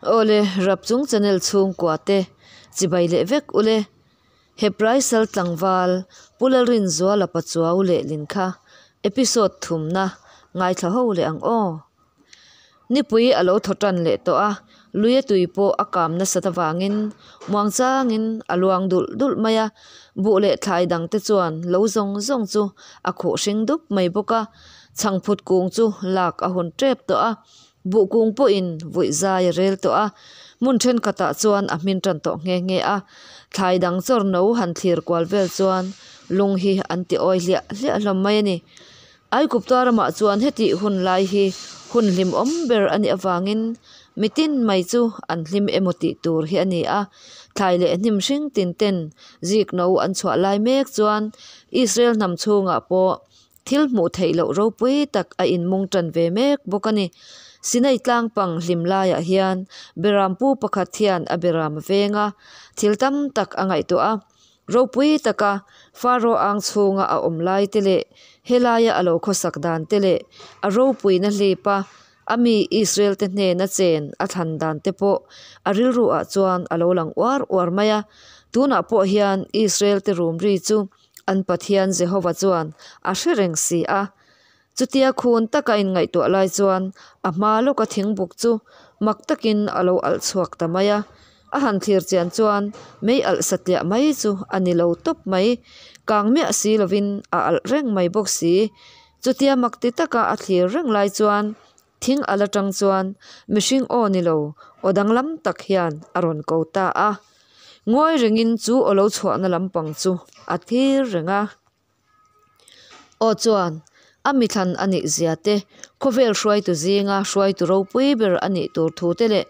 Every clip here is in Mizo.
Awle Rapchung channel chhungkua te chibai leh vek ule. Hebrai sal tlangval Pu Lalrinzuala Pachuau lehlin kha episode thumna ngaithla ho leh ang aw. Nipui a lo thaw tan leh tawh a, luia tui pawh a kam nasat avangin muangchangin a luang dulh dulh mai a, buh leh thlai dang te chuan lo zawng zawng chu a khuh hring dup mai bawk a, chhangphut kung chu lak a hun tep tawh a, buh kung pawhin vuih zai a rel tawh a, hmun thenkhatah chuan a hmin tan tawh nghe nghe a, thlai dang chawr no han thlir kual vel chuan lung hi an ti awi hliah hliah hlawm mai a ni. Aigupta ramah chuan hetih hun lai hi hun hlimawm ber a nih avangin mitin mai chu an hlim emaw tih tur hi a ni a. Thlai leh hnim hring tin ten zik no an chhuah lai mek chuan Israel hnam chhungah pawh thil hmuh theih loh ropui tak a inmung tan ve mek bawk a ni. Sinai tlang pang hlim laiah hian berampu pakhat hian a beram a veng a, thil tam tak a ngaihtuah a. Ropui taka Faro ang chhunga a awm lai te leh helaia a lo khawsak dan te leh a ropuina hlipa a mi Israel te hnena chen a thlan dan te pawh a rilru ah chuan a lo lang uar uar mai a. Tunah pawh hian Israel te rum ri chu an Pathian Jehova chuan a hre reng si a. Chutia khun taka inngaihtuah lai chuan a hma lawka thingbuk chu mak takin a lo alh chhuak ta mai a. A han thlir chian chuan mei alh satliah mai chu a ni lo tawp mai. Kang miah si lovin a alh reng mai bawk si. Chutia mak ti taka a thlir reng lai chuan thing alh atang chuan mihring aw ni lo aw danglam tak hian a rawn ko ta a. Ngawi rengin chu aw lo chhuahna lampang chu a thlir reng a. Aw chuan, a mithlan a nih zia te, khawvel hruaitu zinga hruaitu ropui ber a nih tur thu te leh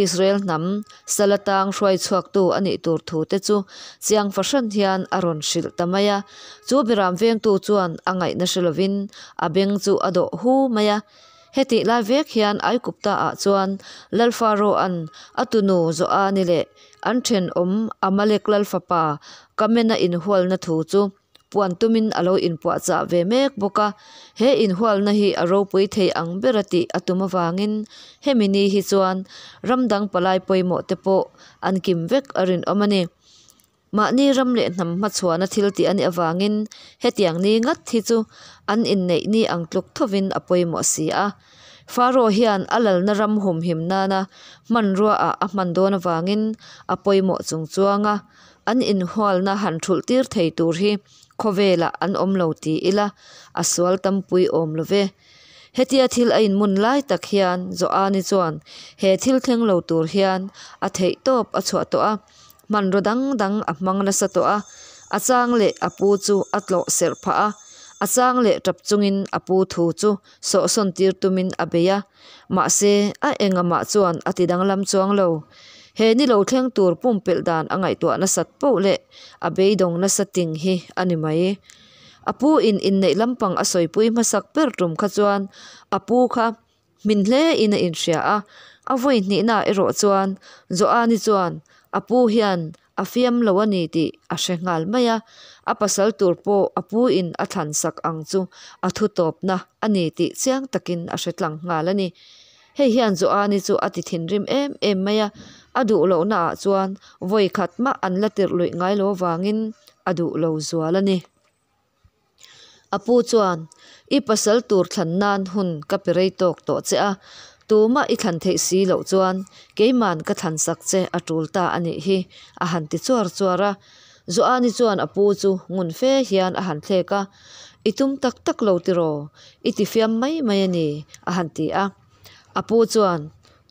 Israel hnam sal atang hruai chhuaktu a nih tur thu te chu chiang fahran hian a rawn hrilh ta mai a. Chu Biram vengtu chuan a ngaihna hre lovin a beng chu a dawh hu mai a. Hetih lai vek hian Aikupta ah chuan Lal Pharaoh-a'n a tunu Zoani leh an thenawm Amalek lal fapa Kamena inhualna thu chu puan tumin a lo inpuahchah ve mek bawk a, he inhualna hi a ropui thei ang bera tih a tum avangin hemi ni hi chuan ram dang palai pawimawh te pawh an kim vek a rinawm a ni. Mahni ram leh hnam hmachhuana thil tih a nih avangin hetiang ni ngat hi chu an inneih ni ang tluk thovin a pawimawh si a. Faro hian a lalna ram humhim nana hmanrua ah a hman dawn avangin a pawimawh chung chuang a, an inhualna han thulh tir thei tur hi khawvelah an awm lo ti ila a sual tampui awm lo ve. Hetia thil a inmun lai tak hian Joani chuan he thil thleng lo tur hian a theih tawp a chhuah tawh a, hmanraw dang dang a hmang nasa tawh a, a chang leh a pu chu a tlawh serh phah a, a chang leh tap chungin a pu thu chu sawhsawn tir tumin a bei a, mahse a engamah chuan a ti danglam chuang lo. He ni lo thleng tur pumpelh dan a ngaihtuah nasat poh leh a beidawng nasa ting hi a ni mai. A pu in inneih lampang a sawipui hmasak ber tum kha chuan a pu kha hmin hle in a inhria a, a vawi hnihna erawh chuan Joani chuan a pu hian a fiam lo a ni tih a hre nghal mai a, a pasal tur pawh a pu in a thlan sak ang chu a thu tawpna a ni tih chiang takin a hre tlang nghal a ni. Hei hian Joani chu a ti thinrim em em mai a, a duh lohna ah chuan vawi khat mah an la tirh luih ngai lo avangin a duh lo zual a ni. A pu chuan, I pasal tur thlan nan hun ka pe rei tawk tawh che a, tumah i thlan theih si loh chuan keiman ka thlan sak che a tul ta a nih hi, a han ti chuar chuar a. Joani chuan a pu chu ngun fe hian a han thlek a, I tum tak tak lo tiraw? I ti fiam mai mai a ni, a han ti a. A pu chuan,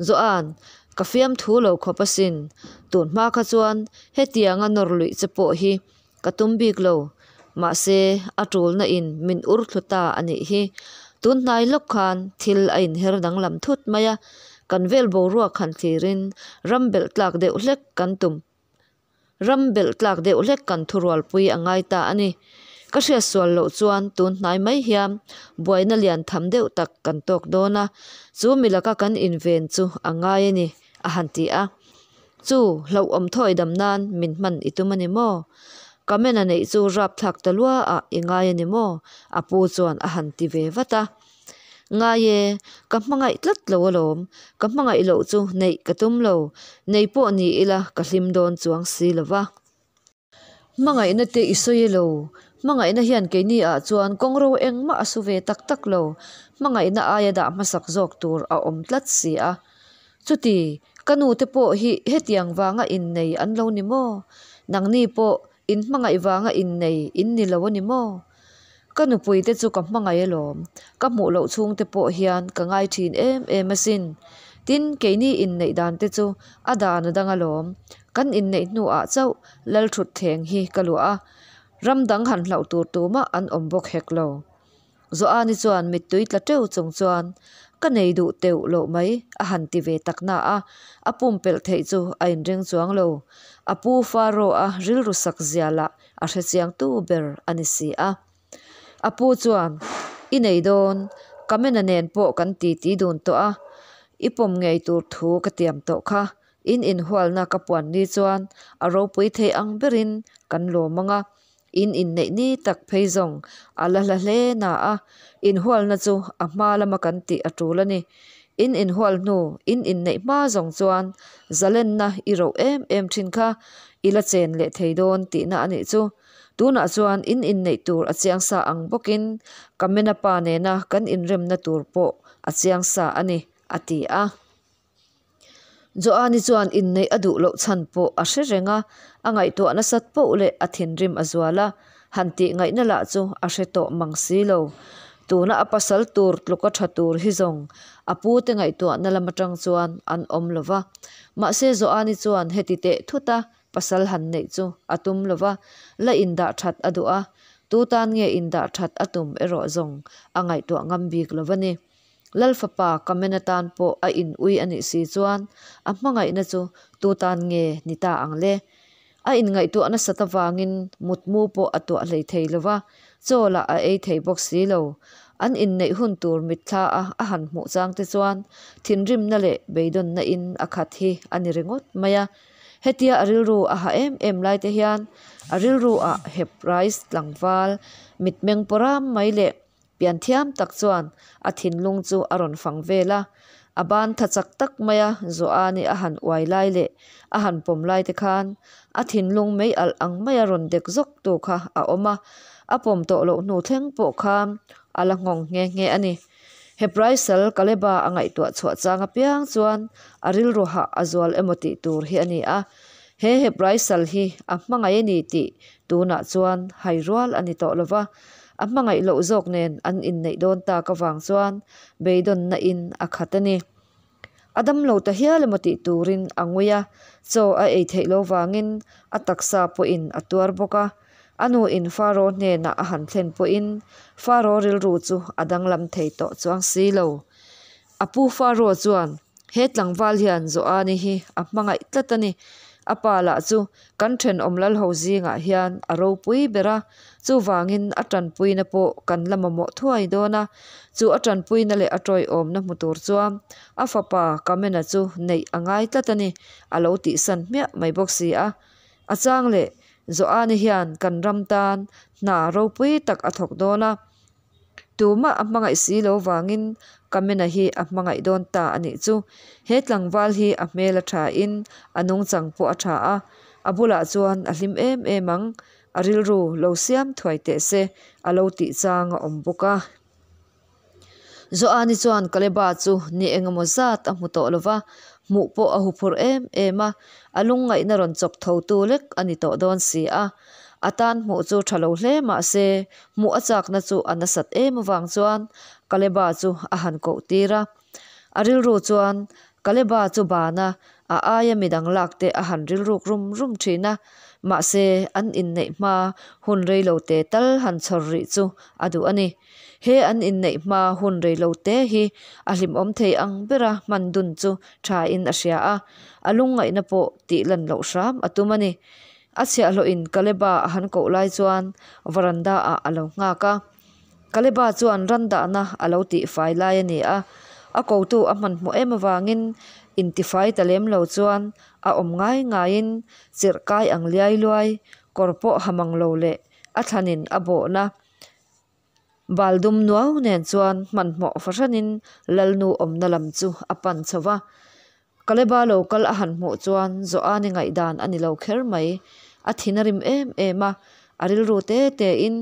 Joan, ka fiam thu lo khawp asin, tun hma kha chuan hetianga nawr luih che pawh hi Ka tum bik lo. Mahse, a tulna in min ur thlu ta a nih hi. Tun hnai lawk khan thil a inher danglam thut mai a, kan vel boruak han thlirin ram belh tlak deuh hlek kan tum ram belh tlak deuh hlek kan thurualpui a ngai ta a ni. Ka hriat sual loh chuan tun hnai mai hian buaina lian tham deuh tak kan tawk dawn a, chu milaka kan inven chu a ngai a ni, a han ti a. Chu, hlauhawm thawi dam nan min hman i tum a ni maw? Kamen a neih chu rapthlak ta lua ah i ngai a ni maw? A pu chuan a han ti ve vat a. Ngai e, ka hmangaih tlat lo alawm, ka hmangaih loh chu neih ka tum lo, nei pawh ni ila ka hlim dawn chuang si lo va. Hmangaihna te i sawi elo? Hmangaihna hian keini ah chuan kawngro engmah a su ve tak tak lo, hmangaihna aia dah hmasak zawk tur a awm tlat si a. Chuti, ka nu te pawh hi hetiang vanga innei an lo ni maw? Nangni pawh in hmangaih vanga innei in ni lo a ni maw? Ka nupui te chu ka hmangaih alawm, ka hmuh loh chhung te pawh hian ka ngai thin em em asin. Tin, keini inneih dan te chu a dan a dang alawm. Kan inneih hnuah chauh Lalthutthleng hi ka luah a, ram dang han hlauh tur tumah an awm bawk hek lo. Joani chuan mittui tla teuh chung chuan, Ka nei duh teuh loh mai, a han ti ve tak na a, a pumpelh theih chu a inring chuang lo. A pu Faro-a rilru sak zia lah a hrechiang tu ber a ni si a. A pu chuan, I nei dawn, Kamena nen pawh kan titi dun tawh a, i pawm ngei tur thu ka tiam tawh kha. In inhualna ka puan ni chuan a ropui thei ang berin kan lawm ang a, In inneih ni tak phei zawng a la hla hle na a, inhualna chu a hma lama kan tih a tul a ni. In inhual hnu, in inneih hma zawng chuan zalenna i roh em em thin kha i la chen leh thei dawn tihna a nih chu. Tunah chuan in inneih tur a chiang sa ang bawkin Kamena pa nena kan inremna tur pawh a chiang sa a ni, a ti a. Joani chuan inneih a duh loh chhan pawh a hre reng a, a ngaihtuah nasat poh leh a thinrim a zual a, han tih ngaihna lah chu a hre tawh mang si lo. Tuna a pasal tur tluka tha tur hi zawng a pute ngaihtuahna lam atang chuan an awm lo va. Mahse Joani chuan heti teh thut a pasal han neih chu a tum lo va, la indah that a duh a, tu tan nge indah that a tum erawh zawng a ngaihtuah ngam bik lo va ni. Lal fapa Kamen atan pawh a in ui a nih si chuan a hmangaihna chu tu tan nge ni ta ang le? A inngaihtuah nasat avangin mutmu pawh a tuah hlei thei lo va, chaw lah a ei thei bawk si lo. An inneih hun tur mitthla a a han hmuh chang te chuan thinrimna leh beidawnna in a khat hi a ni ringawt mai a. Hetia a rilru a ha em em lai te hian a rilru ah Hepraise tlangval mitmeng pawram mai leh Pianthiam tak chuan a thinlung chu a rawn fang vel a, a ban tha chak tak maia Joani a han uai lai leh a han pawm lai te khan a thinlung mei alh ang maia rawn dek zawk tu kha a awm a, a pawm tawh loh hnu thleng pawh khan a la nghawng nghe nghe a ni. Hepraisal Kaleba a ngaihtuah chhuah chang apiang chuan a rilru hah a zual emaw tih tur hi a ni a, he Hepraisal hi a hmangaih a ni tih tunah chuan hai rual a ni tawh lo va, A hmangaih loh zawk nen an inneih dawn tak avang chuan beidawnna in a khat a ni. A damlo ta hial emaw tih turin a ngui a, chaw a ei theih lo vangin a taksa pawhin a tuar bawk a. A nu in Faro hnenah a han thlen pawhin Faro rilru chu a danglam thei tawh chuang si lo. A pu Faro chuan, He tlangval hian Joani hi a hmangaih tlat a ni. A pa lah chu kan thenawm lalho zingah hian a ropui ber a, chuvangin a tanpuina pawh kan la mamawh thuai dawn a. Chu a tanpuina leh a tawiawmna hmu tur chuan a fapa Kamena chu neih a ngai tlat a ni, a lo tihsan hmiah mai bawk si a. A chang leh Joani hian kan ram tan hna ropui tak a thawk dawn a. Tumah a hmangaih si lo vangin Kamena hi a hmangaih dawn ta a nih chu. He tlangval hi a hmel a tha in a nungchang pawh a tha a, a bulah chuan a hlim em em ang, a rilru lo siam thuai teh se a lo tih chang a awm bawk a. Joani chuan Kaleba chu ni engemaw zat a hmu tawh lo va, hmuh pawh a huphurh em em a, a lungngaihna rawn chawk tho tu lek a ni tawh dawn si a. A tan hmuh chu tha lo hle mah se, hmuh a chakna chu a nasat em avang chuan Kaleba chu a han koh tir a. A rilru chuan Kaleba chu bana a aia midang lak te a han rilruk rum rum thin a, mahse an inneih hma hun reilo te tal han chhawr rih chu a duh a ni. He an inneih hma hun reilo te hi a hlimawm thei ang bera hman dun chu tha in a hria a, a lungngaihna pawh tih lan loh hram a tum a ni. A chhiahhlawhin Kaleba a han koh lai chuan varanda ah a lo nghak a. Kaleba chuan ran dahna a lo tihfai lai a ni a, a kotu a hmanhmawh em avangin intifai ta lem lo chuan a awm ngai ngaiin chirh kai ang liai luai, kawr pawh ha mang lo leh a thlanin a bawhna. Bal dum nuau nen chuan hmanhmawh fahranin Lalnu awmna lam chu a pan chho va. Kaleba lo kal a han hmuh chuan Joani ngaihdan a ni lo kher mai. A thin a rim em em a, a rilru te te in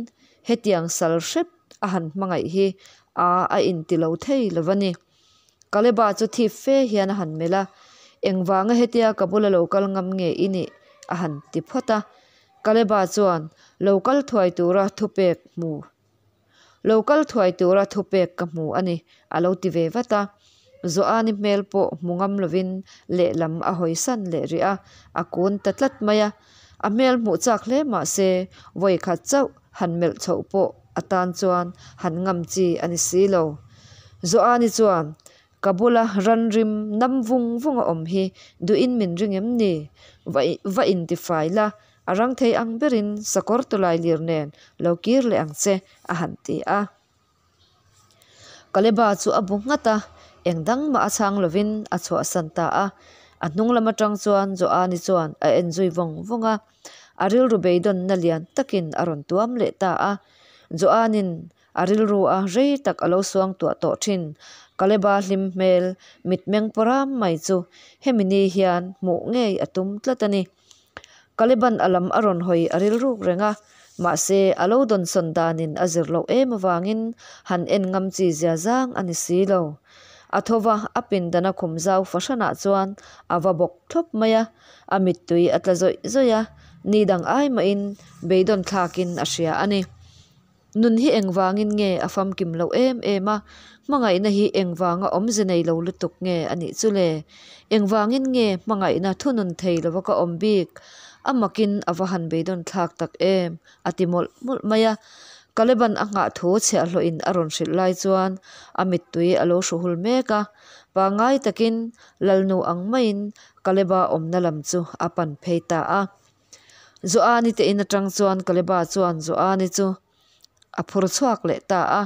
hetiang sal hrep a han hmangaih hi a a inti lo thei lo va ni. Kaleba chu thip fe hian a han melh a, Engvanga hetia ka bula lo kal ngam nge i nih? a han ti phawt a. Kaleba chuan, Lo kal thuai tura thupek hmu. Lo kal thuai tura thupek ka hmu a ni, a lo ti ve vat a. Joani hmel pawh hmu ngam lovin lehlam a hawi san leh rih a, a kun ta tlat mai a. A hmel hmuh chak hle mah se, vawi khat chauh han melh chhoh pawh a tan chuan han ngam chi a ni si lo. Joani chuan, Ka bula ran rim nam vung vung a awm hi duhin min ring em ni? Va va intifai la, a rang thei ang berin sakawr tawlai lir nen lo kir leh ang che, a han ti a. Kaleba chu a bu nghat a, eng dang mah a chhang lovin a chhuahsan ta a. A hnung lam atang chuan Joani chuan a en zui vawng vawng a, a rilru beidawnna lian takin a rawn tuam leh ta a. Joanin A rilru a rei tak a lo suang tuah tawh thin. Kaleba hlim hmel mitmeng pawram mai chu hemi ni hian hmuh ngei a tum tlat a ni. Kaleban a lam a rawn hawi a rilruk reng a, mahse a lo dawnsawn danin a zir loh em avangin han en ngam chi zia zang a ni si lo. A tho va, a pindana khum zau fahranah chuan a va bawk thlawp mai a, a mittui a tla zawih zawih a, ni dang ai mahin beidawn thlakin a hria a ni. Nun hi engvangin nge a famkim loh em em a, hmangaihna hi engvanga awmze nei lo lutuk nge a nih chu le? Engvangin nge hmangaihna thunun thei lova ka awm bik? A makin a va han beidawn thlak tak em? a ti mawlh mawlh mai a. Kaleban a nghah thu chhiahhlawhin a rawn hrilh lai chuan a mittui a lo hruhul mek a. Pangngai takin Lalnu ang maiin Kaleba awmna lam chu a pan phei ta a. Joani te in atang chuan Kaleba chuan Joani chu a phur chhuak leh ta a,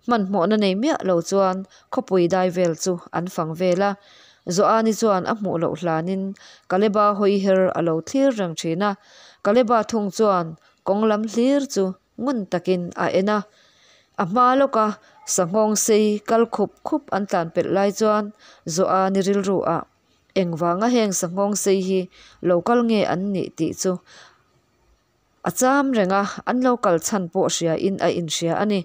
hmanhmawhna nei miah lo chuan khawpui dai vel chu an fang vel a. Joani chuan a hmuh loh hlanin Kaleba hawi her a lo thlir reng thin a, Kaleba thung chuan kawng lam hlir chu ngun takin a en a. A hma lawka sanghawng sei kal khup khup an tlan pelh lai chuan Joani rilru ah Engvanga heng sanghawng sei hi lo kal nge an nih tih chu a cham reng a, an lo kal chhan pawh hria in a inhria a ni.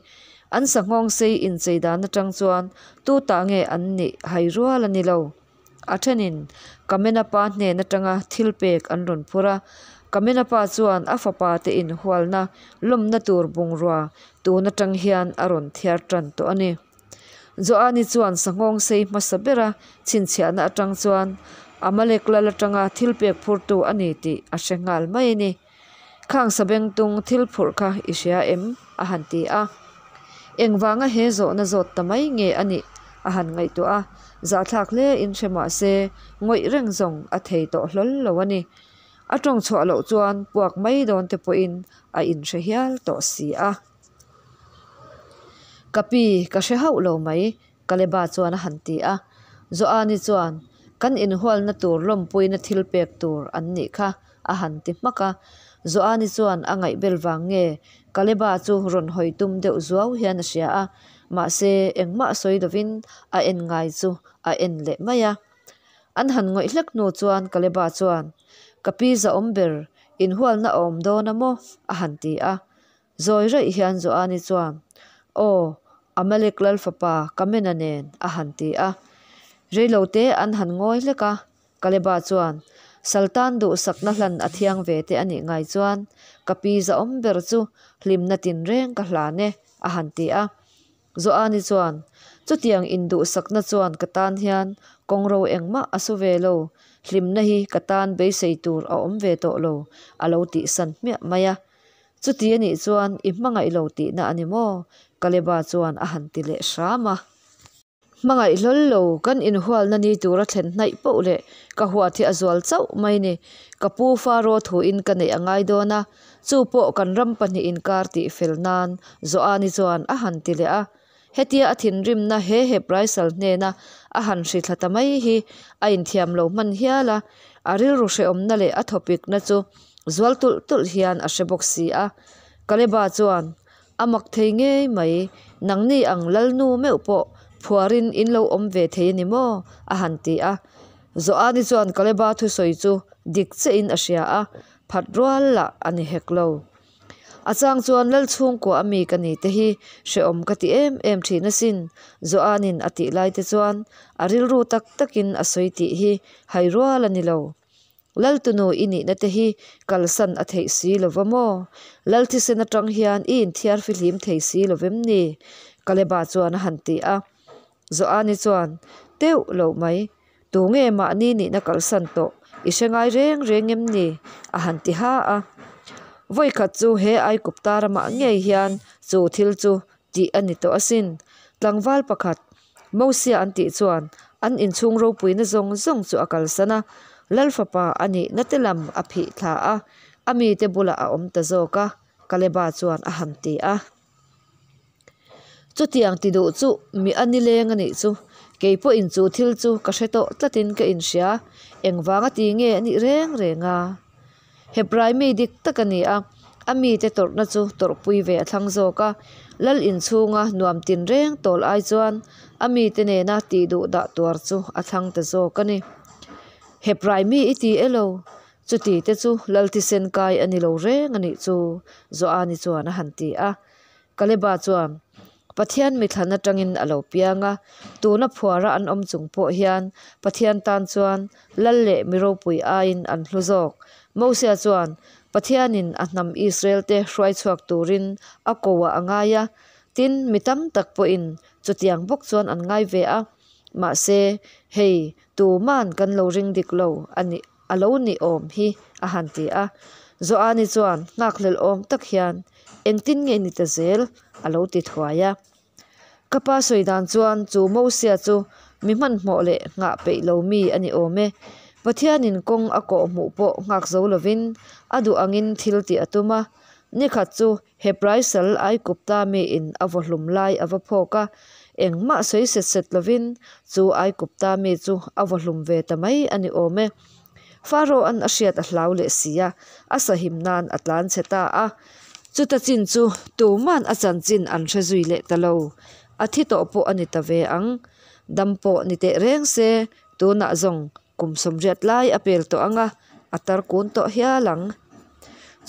An sanghawng sei inchei dan atang chuan tu tah nge an nih hai rual a ni lo. A thenin Kamena pa hnen atanga thil pek an rawn phur a, Kamena pa chuan a fapa te inhualna lawmna tur bungrua tun atang hian a rawn thiar tan tawh a ni. Joani chuan sanghawng sei hmasa bera chhinchhiahna atang chuan Amalek lal atanga thil pek phurtu a ni tih a hre nghal mai a ni. Khang sabengtung thil phurh kha i hria em? a han ti a. Engvanga he zawhna zawt ta mai nge a nih? a han ngaihtuah a, zahthlak hle in hre mah se ngawih reng zawng a thei tawh hlawl lo a ni. A tawng chhuah loh chuan puak mai dawn te pawhin a inhre hial tawh si a. Ka pi, ka hre hauh lo mai, Kaleba chuan a han ti a. Joani chuan, Kan inhualna tur lawmpuina thil pek tur an nih kha, a han ti hmak a. Joani chuan a ngaihbel vang nge Kaleba chu rawn hawi tum deuh zuau hian a hria a, mahse engmah sawi lovin a en ngai chu a en leh mai a. An han ngawih hlek hnu chuan Kaleba chuan, Ka pi zahawm ber, inhualna a awm dawn a maw? a han ti a. Zawi raih hian Joani chuan, Aw, Amalek lal fapa Kamena nen, a han ti a. Reilote an han ngawi hlek a, Kaleba chuan, Saltan duhsakna hlan a thiang ve te a nih ngai chuan, ka pi zahawm ber chu hlimna tinreng ka hlan e, a han ti a. Joani chuan, Chutiang induhsakna chuan ka tan hian kawngro engmah a su ve lo, hlimna hi ka tan beisei tur a awm ve tawh lo, a lo tihsan hmiah mai a. Chuti a nih chuan i hmangaih lo tihna a ni maw? Kaleba chuan a han ti leh hram a. Hmangaih hlawl lo, kan inhualna ni tura thlen hnaih poh leh ka huat hi a zual chauh mai ni. Ka pu Faro thuin ka neih a ngai dawn a, chu pawh kan ram pahnih inkar tih fel nan, Joani chuan a han ti leh a. Hetia a thinrimna he Hebraisal hnena a han hrithla ta mai hi a inthiam lo hman hial a, a rilru hrehawmna leh a thawpikna chu zual tulh tulh hian a hre bawk si a. Kaleba chuan, A mak thei ngei mai, nangni ang lalnu meuh pawh phuarin in lo awm ve thei a ni maw? a han ti a. Joani chuan Kaleba thusawi chu dik chiahin a hria a, phat rual lah a ni hek lo. A chang chuan lal chhungkua a mi ka ni te hi hrehawm ka ti em em thin asin, Joanin a tih lai te chuan a rilru tak takin a sawi tih hi hai rual a ni lo. Lal tunu i nihna te hi kalsan a theih si lo va maw? Lal thisen atang hian i inthiar fihlim thei si lo vem ni? Kaleba chuan a han ti a. Joani chuan, Teuh loh mai, tu nge mahni nihna kalsan tawh i hre ngai reng reng em ni? a han ti ha a. Vawikhat chu he Aikupta ramah ngei hian chu thil chu tih a ni tawh asin. Tlangval pakhat, Mosia an tih chuan an inchhung ropuina zawng zawng chu a kalsan a, Lal fapa a nihna te lam a phih thla a, a mite bulah a awm ta zawk a, Kaleba chuan a han ti a. Chutiang ti duh chu mi a nileng a nih chu, kei pawhin chu thil chu ka hre tawh tlatin ka inhria, engvanga ti nge a nih reng reng a? Hebrai mi dik tak a ni a, a mite tawrhna chu tawrhpui ve a thlang zawk a, lal inchhunga nuam tinreng tawl ai chuan a mite nena tih duh dah tuar chu a thlang ta zawk a ni. Hebrai mi i ti e lo, chuti te chu lal thisen kai a ni lo reng a nih chu, Joani chuan a han ti a. Kaleba chuan, Pathian mithlan atangin a lo piang a, tuna phuara an awm chung pawh hian Pathian tan chuan lal leh mi ropui aiin an hlu zawk. Mosia chuan Pathianin a hnam Israelte hruai chhuak turin a koah a ngai a, tin, mi tam tak pawhin chutiang bawk chuan an ngai ve a. Mahse, hei, tuman kan lo ring dik lo a ni. A lo ni awm hi, a han ti a. Joani chuan nghakhlelh awm tak hian, Engtin nge ni ta zel? a lo ti thuai a. Ka pa sawi dan chuan chu Mosia chu mi hmanhmawh leh nghah peih lo mi a ni awm e. Pathianin kawng a kawh hmuh pawh nghak zo lovin a duh angin thil tih a tum a. Nikhat chu Hebrai sal Aikupta miin a vaw hlum lai a va phawk a, engmah sawi set set lovin chu Aikupta mi chu a vaw hlum ve ta mai a ni awm e. Pharaoh-a'n a hriat a hlau leh si a, a sahim nan a tlan chhe ta a. Chuta chin chu tuman a chanchin an hre zui leh ta lo. A thi tawh pawh a ni ta ve ang. Dam pawh ni teh reng se, tunah zawng Kum 80 lai a pel tawh ang a, a tar kun tawh hial ang.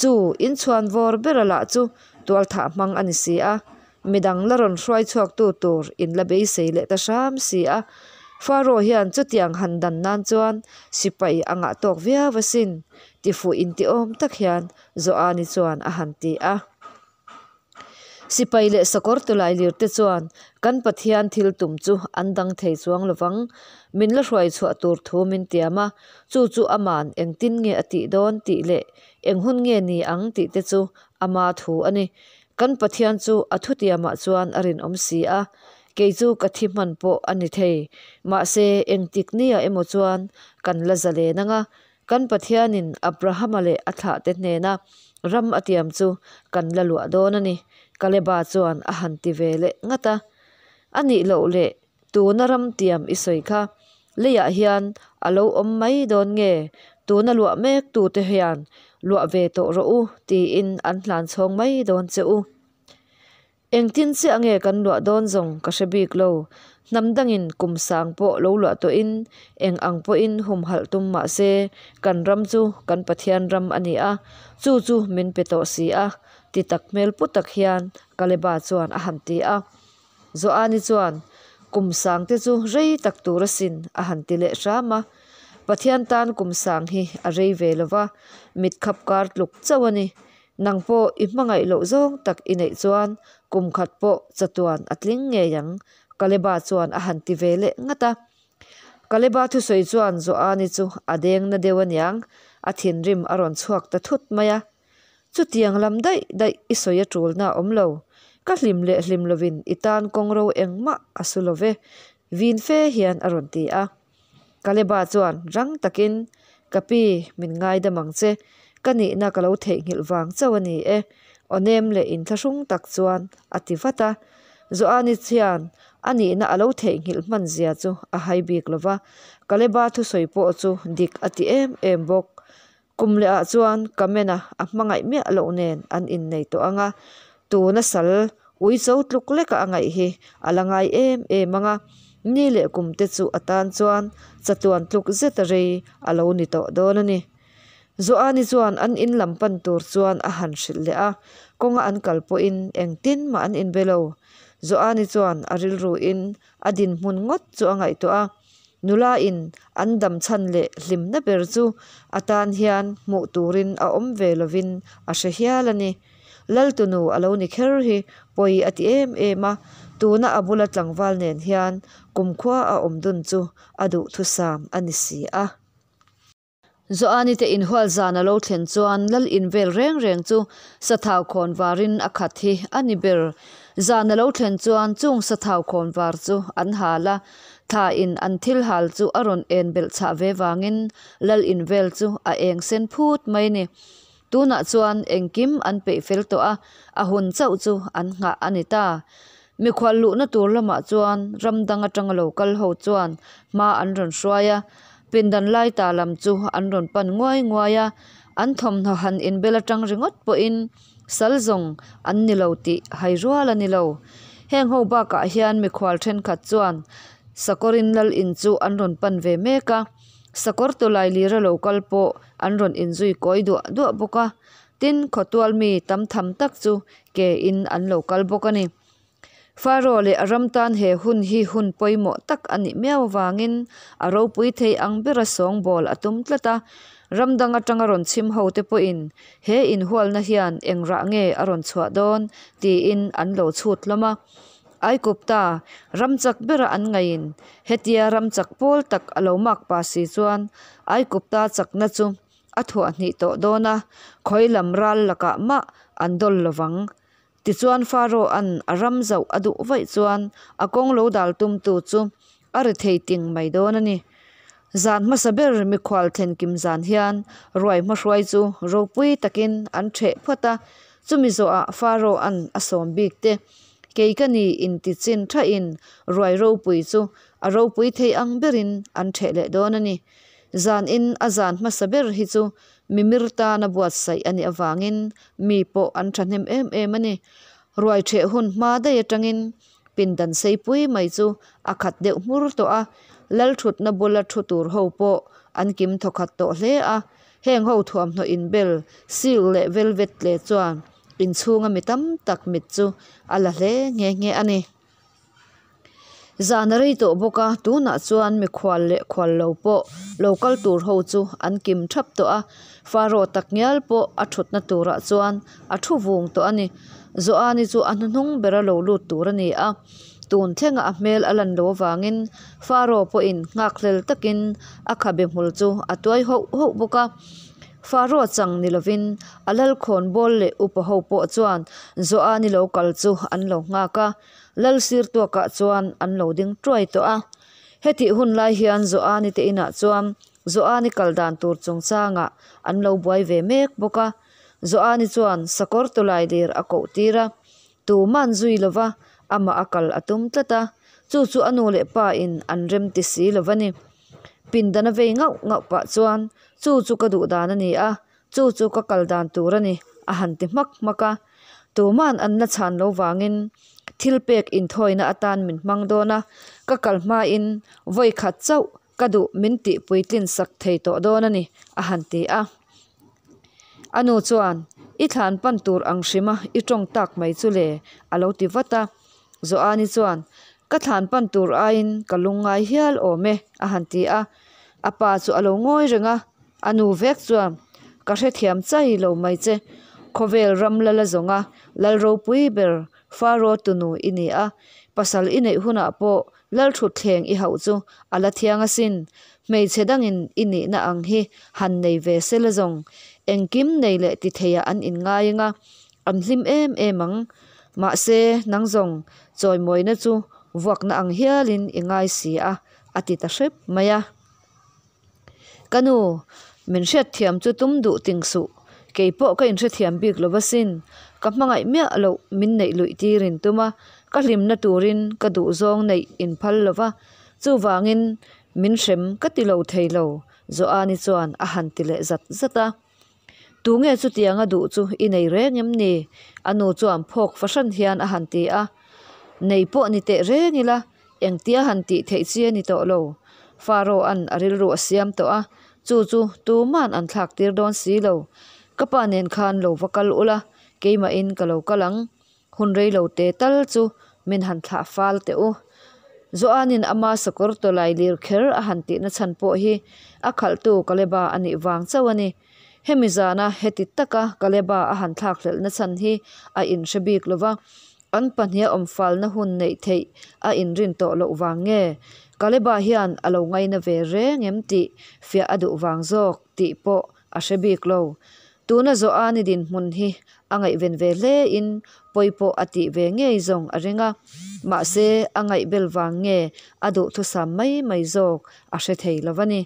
Chu inchhuan vawr bera lah chu tualthah hmang a ni si a, midang la rawn hruai chhuaktu tur in la beisei leh ta hram si a. Faro hian chutiang han dan nan chuan sipai a ngah tawk viau asin, tifuh intiawm tak hian Joani chuan a han ti a. Sipai leh sakawr tulai lir te chuan kan Pathian thil tum chu an dang thei chuang lovang. Min la hruai chhuah tur thu min tiam a, chu chu aman engtin nge a tih dawn tih leh eng hun nge ni ang tih te chu ama thu a ni. Kan Pathian chu a thutiamah chuan a rinawm si a, kei chu ka thi hman pawh a ni thei. Mahse, engtik nia emaw chuan kan la zalen ang a, Kan Pathianin Abrahama leh a thlahte hnena ram a tiam chu kan la luah dawn a ni, Kaleba chuan a han ti ve leh ngat a. A nih loh leh tuna ram tiam i sawi kha leiah hian a lo awm mai dawn nge, tuna luah mek tute hian luah ve tawh rawh u tiin an hlan chhawng mai dawn che u. Engtin chiah nge kan luah dawn zawng ka hre bik lo. Hnam dangin kum sang pawh lo luah tawhin eng ang pawhin humhalh tum mah se kan ram chu kan Pathian ram a ni a, chu chu min pe tawh si a, ti tak hmel pu tak hian Kaleba chuan a han ti a. Joani chuan, Kum sang te chu rei tak tur asin a han ti leh hram a. Pathian tan kum sang hi a rei ve lo va, mit khap kar tluk chauh a ni. Nang pawh i hmangaih loh zawng tak i neih chuan kum khat pawh chatuan a tling ngei ang, Kaleba chuan a han ti ve leh ngat a. Kaleba thusawi chuan Joani chu a deng na deuh aniang, a thinrim a rawn chhuak ta thut mai a. Chutiang lam daih daih i sawi a tulna a awm lo, ka hlim leh hlim lovin i tan kawngro engmah a su lo ve, vin fe hian a rawn ti a. Kaleba chuan rang takin, Ka pi, min ngaidam ang che. Ka nihna ka lo theihnghilh vang chauh a ni e, aw nem leh inthlahrung tak chuan a ti vat a. Joani hian a nihna a lo theihnghilh hman zia chu a hai bik lo va, Kaleba thusawi pawh chu dik a ti em em bawk. Kum lehah chuan Kamena a hmangaih miah loh nen an innei tawh ang a. Tuna sal uicho tluk leka a ngaih hi a la ngai em em ang a, ni leh kum te chu a tan chuan chatuan tluk zeta rei a lo ni tawh dawn a ni. Joani chuan an in lam pan tur chuan a han hrilh leh a, kawnga an kal pawhin engtin mah an inbe lo. Joani chuan a rilruin a dinhmun ngawt chu a ngaihtuah a, nula in an dam chhan leh hlimna ber chu a tan hian hmuh turin a awm ve lovin a hre hial a ni. Laltunu a lo ni kher hi pawi a ti em em a, tuna a bula tlangval nen hian kumkhua a awm dun chu a duhthusam a ni si a. Joani te inhual zan a lo thlen chuan lal in vel reng reng chu sathau khawn varin a khat hi a ni ber. Zan a lo thlen chuan chung sathau khawn var chu an hal a, thla in an thil hal chu a rawn en belh chhah ve vangin lal in vel chu a eng sen phut mai a ni. Tunah chuan engkim an peih fel tawh a, a hun chauh chu an nghah a ni ta. Mikhual luhna tur lamah chuan ram dang atanga lo kal ho chuan hma an rawn hruai a, pindan lai ta lam chu an rawn pan nguai nguai a, an thawmhnaw han inbel atang ringawt pawhin sal zawng an ni lo tih hai rual a ni lo. Heng ho bakah hian mikhual thenkhat chuan sakawrin lal in chu an rawn pan ve mek a, sakawr tawlai lira lo kal pawh an rawn inzui kawi duah duah bawk a, tin khawtual mi tam tham tak chu ke in an lo kal bawk a ni. Faro leh a ram tan he hun hi hun pawimawh tak a nih miau avangin a ropui thei ang bera sawngbawl a tum tlat a. Ram dang atanga rawn chhim ho te pawhin he inhualna hian eng rah nge a rawn chhuah dawn tiin an lo chhut hlawm a. Aikupta ram chak bera an ngaihin hetia ram chak pawl tak a lo mak pa si chuan Aikupta chakna chu a thuah hnih tawh dawn a, khawi lam ral lakah mah an dawl lovang. Tichuan Pharaoh-a'n a ram zauh a duh vaih chuan a kawng lo dal tumtu chu a ri thei ting mai dawn a ni. Zan hmasa ber mikhual thlenkim zan hian ruai hmahruai chu ropui takin an ṭheh phawt a, chumi zawhah Pharaoh-a'n a sawm bik te, Kei ka ni inti chin ṭhahin ruai ropui chu a ropui thei ang berin an ṭheh leh dawn a ni. Zanin a zan hmasa ber hi chu mimir tana buatsaih a nih avangin mi pawh an thahnem em em a ni. Ruai ṭheh hun hma daih atangin pindan seipui mai chu a khat deuh hmur tawh a, lal thutna bula thu tur ho pawh an kim thawkhat tawh hle a. Heng ho thuamhnaw inbel silk leh velvet tle chuan inchhunga mi tam tak mit chu a la hle nghe nghe a ni. Zan a rei tawh bawk a, tunah chuan mikhual leh khual lo pawh lo kal tur ho chu an kim thap tawh a, Faro tak ngial pawh a thutna turah chuan a thu vung tawh a ni. Joani chu a hnuhnung bera lo lut tur a ni a, tun thlenga a hmel a lan lo avangin Faro pawhin nghakhlel takin a khabe hmul chu a tuai hoh hoh bawk a. Faro chang ni lovin a lalkhawnbawl leh upa ho pawh chuan Joani lo kal chu an lo nghak a. Lal sir tuakah chuan an lo ding tuai tawh a. Hetih hun lai hian Joani te inah chuan Joani kal dan tur chungchangah an lo buai ve mek bawk a. Joani chuan sakawr tawlai lir a koh tir a, tuman zui lova amah a kal a tum tlat a, chu chu a nu leh pa in an rem ti si lova ni. Pindan a vei ngauh ngauh pah chuan chu chu ka duh dan a ni a, Chu chu ka kal dan tur a ni, a han ti hmak hmak a. Tuman an la chhan lo vangin thil pek inthawina atan min hmang dawn a, ka kal hmain vawi khat chauh ka duh min tih puitlin sak thei tawh dawn a ni, a han ti a. A nu chuan, I thlan pan tur ang hrima i tawng tak mai chu le, a lo ti vat a. Joani chuan, Ka thlan pan tur aiin ka lungngai hial awm e, a han ti a. A pa chu a lo ngawi reng a. A nu vek chuan, Ka hrethiam chai lo mai che. Khawvel ram lala zawnga lal ropui ber Faro tunu i ni a, pasal i neih hunah pawh lal thutthleng i hauh chu a la thiang asin. Hmeichhe dangin i nihna ang hi han nei ve se la zawng. Engkim nei leh ti theiah an inngai anga, an hlim em em ang. Mahse, nang zawng chawimawina chu vuakna ang hialin i ngai si a, a ti ta hrep mai a. Ka nu, min hriatthiam chu tum duh ting suh, kei pawh ka inhrethiam bik lo asin, ka hmangaih miah loh min neih luih tir in tum a, ka hlimna turin ka duhzawng neih in phal lo va, chuvangin min hrem ka ti lo thei lo, Joani chuan a han ti leh zat zat a. Tunge chutianga duh chu i nei reng em ni? A nu chuan phawk fahran hian a han ti a. Nei pawh ni teh reng ila, engtia han tih theih chi a ni tawh lo. Faro-a'n a rilru a siam tawh a, chu chu tuman an thlak tir dawn si lo. Ka pa nen khan lo va kal ula, keimahin ka lo kal ang. Hun rei lo te tal chu min han thlah fal teh u. Joanin ama sakawr tawlai lir kher a han tihna chhan pawh hi a khalhtu Kaleba a nih vang chauh a ni. Hemi zana heti taka Kaleba a han thlakhlelhna chhan hi a inhre bik lo va, an pahniha awm falna hun neih theih a inrin tawh loh vang nge Kaleba hian a lo ngaina ve reng em tih fiah a duh vang zawk tih pawh a hre bik lo. Tuna Joani dinhmun hi a ngaihven ve hle in pawi pawh a tih ve ngei zawng a ring a, mahse a ngaihbel vang nge a duhthusam mai mai zawk a hre thei lo a ni.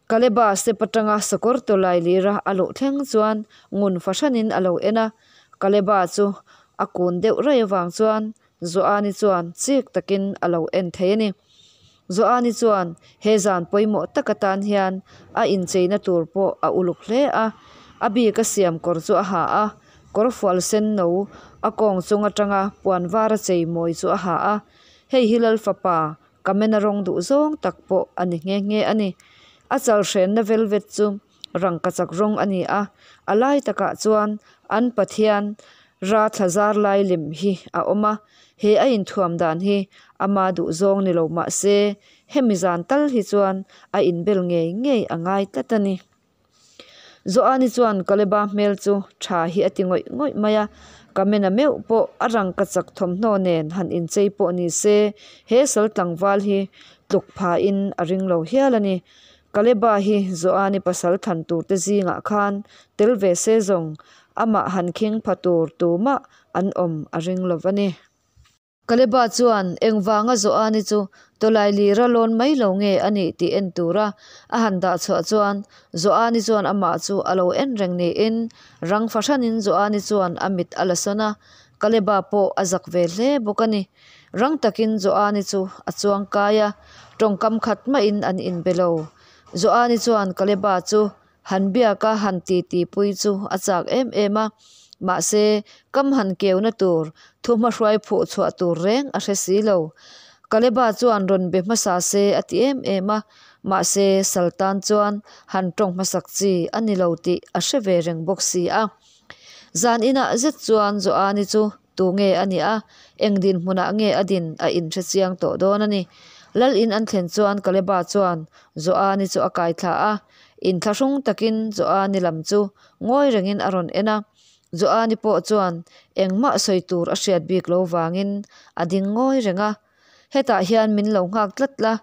Kaleba step atanga sakawr tawlai lira a luh thleng chuan ngun fahranin a lo en a, Kaleba chu a kun deuh raih avang chuan Joani chuan chik takin a lo en thei a ni. Joani chuan he zan pawimawh tak atan hian a incheina tur pawh a uluk hle a, a bik a siam kawr chu a ha a, kawr fual sen no a kawng chung atanga puan var a chei mawi chu a ha a, hei hi Lal fapa Kamena rawng duh zawng tak pawh a ni nghe nghe a ni. A chal hrenna velvet chu rangkachak rawng a ni a, a lai takah chuan an Pathian Ra thla zar lai lem hi a awm a, he a inthuam dan hi ama duh zawng ni lo mah se hemi zan tal hi chuan a inbel ngei ngei a ngai tlat a ni. Joani chuan Kaleba hmel chu tha hi a ti ngawih ngawih mai a, Kamena meuh pawh a rangkachak thawmhnaw nen han inchei pawh ni se he sal tlangval hi tluk phain a ring lo hial a ni. Kaleba hi Joani pasal thlan turte zingah khan tel ve se zawng amah han khing pha tur tumah an awm a ring lo va ni. Kaleba chuan engvanga Joani chu tawlai lira lawn mai lo nge a nih tih en tura a han dah chhuah chuan Joani chuan amah chu a lo en reng niin rang fahranin Joani chuan a mit a la sawn a, Kaleba pawh a zak ve hle bawk a ni. Rang takin Joani chu a chuang kai a, tawngkam khat mahin an inbe lo. Joani chuan Kaleba chu Han biaka han titi pui chu a chak em em a, mahse kam han keuna tur thu hmahruai phuh chhuah tur reng a hre si lo. Kaleba chuan rawn be hmasa se a ti em em a, mahse Saltan chuan han tawng hmasak chi a ni lo tih a hre ve reng bawk si a. Zan inah zet chuan Joani chu Tu nge a nih a, eng dinhmunah nge a din a inhre chiang tawh dawn a ni. Lal in an thlen chuan Kaleba chuan Joani chu a kai thla a, inthlahrung takin Joani lam chu ngawi rengin a rawn en a. Joani pawh chuan engmah sawi tur a hriat bik lo vangin a ding ngawi reng a. Hetah hian min lo nghak tlat la,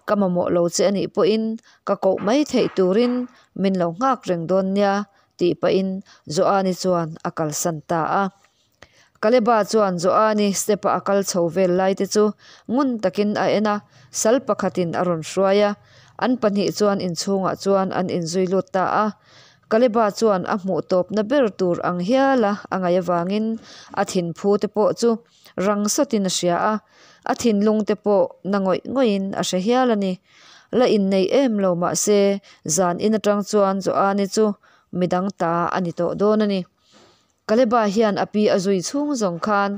ka mamawh lo che a nih pawhin ka koh mai theih turin min lo nghak reng dawn nia tih pahin Joani chuan a kalsan ta a. Kaleba chuan Joani step-a a kal chho vel lai te chu ngun takin a en a, sal pakhatin a rawn hruai a. An pahnih chuan inchhungah chuan an inzui lut ta a. Kaleba chuan a hmuh tawpna ber tur ang hiala a ngaih avangin a thinphu te pawh chu rang sawtin a hria a, a thinlung te pawh na ngawih ngawihin a hre hial a ni. La innei em lo mah se zan in atang chuan Joani chu midang ta a ni tawh dawn a ni. Kaleba hian a pi a zui chhung zawng khan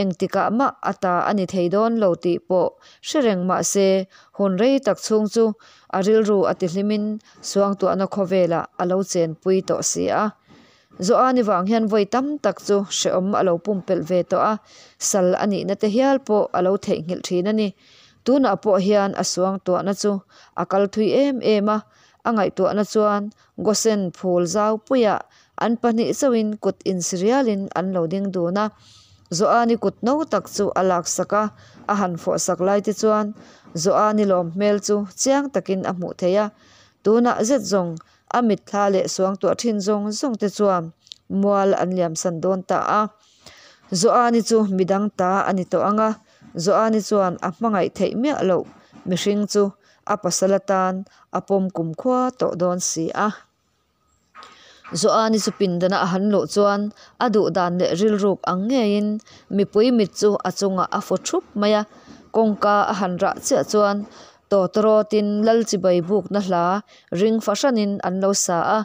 engtikah mah a ta a ni thei dawn lo tih pawh hre reng mah se hun rei tak chhung chu a rilru a tihlimin suangtuahna khawvelah a lo chenpui tawh si a. Joani vang hian vawi tam tak chu hrehawm a lo pumpelh ve tawh a, sal a nihna te hial pawh a lo theihnghilh thin a ni. Tunah pawh hian a suangtuahna chu a kal thui em em a, a ngaihtuahna chuan Gosen phul zaupuiah An pahnih chauhin kut insirialin an lo ding dun a, Joani kut no tak chu a laksak a, a han fawhsak lai te chuan Joani lawm hmel chu chiang takin a hmuh theih a, tunah zet zawng a mitthla leh suangtuah thin zawng zawng te chuan mual an liamsan dawn ta a. Joani chu midang ta a ni tawh ang a, Joani chuan a hmangaih theih miah loh mihring chu a pasal atan a pawm kumkhua tawh dawn si a. Joani chu pindana a han luh chuan a duh dan leh rilruk ang ngeiin mipui mit chu a chungah a fu thup mai a, kawngka a han rah chiah chuan tawtawrawtin Lalchibai bukna hla ring fahranin an lo sa a.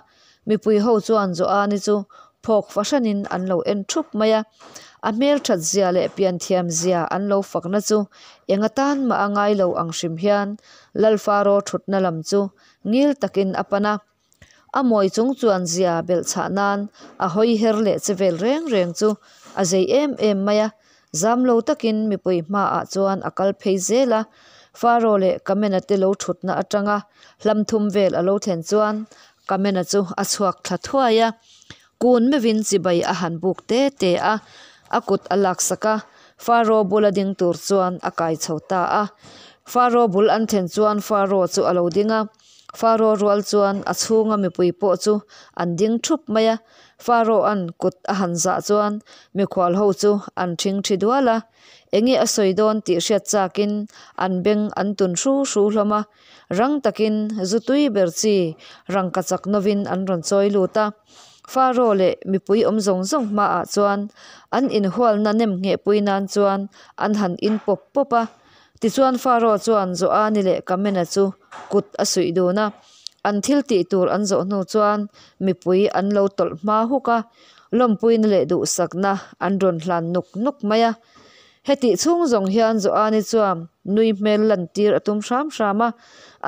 Mipui ho chuan Joani chu phawk fahranin an lo en thup mai a, a hmelthat zia leh pianthiam zia an lo fakna chu eng atan mah a ngai lo ang hrim hian Lal Faro thutna lam chu ngil takin a pan a. A mawi chung chuan zia belhchhah nan a hawi her leh che vel reng reng chu a zei em em mai a, zam lo takin mipui hmaah chuan a kal phei zel a. Faro leh Kamena te lo thutna atanga hlam thum vel a lo thlen chuan Kamena chu a chhuak thla thuai a, kun meuhin chibai a han buk te te a, a kut a laksak a, Faro bula ding tur chuan a kai chho ta a. Faro bul an thlen chuan Faro chu a lo ding a, Faro rual chuan a chhunga mipui pawh chu an ding thup mai a, Faro-a'n kut a han zah chuan mikhual ho chu an thing thi dual a, enge a sawi dawn tih hriat chakin an beng an tun hru hru hlawm a, rang takin zu tui ber chi rangka chak novin an rawn chawi lut a. Faro leh mipui awm zawng zawng hmaah chuan an inhualna nem nghehpui nan chuan an han in pawp pawp a. Tichuan Faro chuan Joani leh Kamena chu kut a suih dun a, an thil tih tur an zawh hnu chuan mipui an lo tawlh hma huk a, lawmpuina leh duhsakna an rawn hlan nuk nuk mai a. Hetih chhung zawng hian Joani chuan nui hmel lantir a tum hram hram a,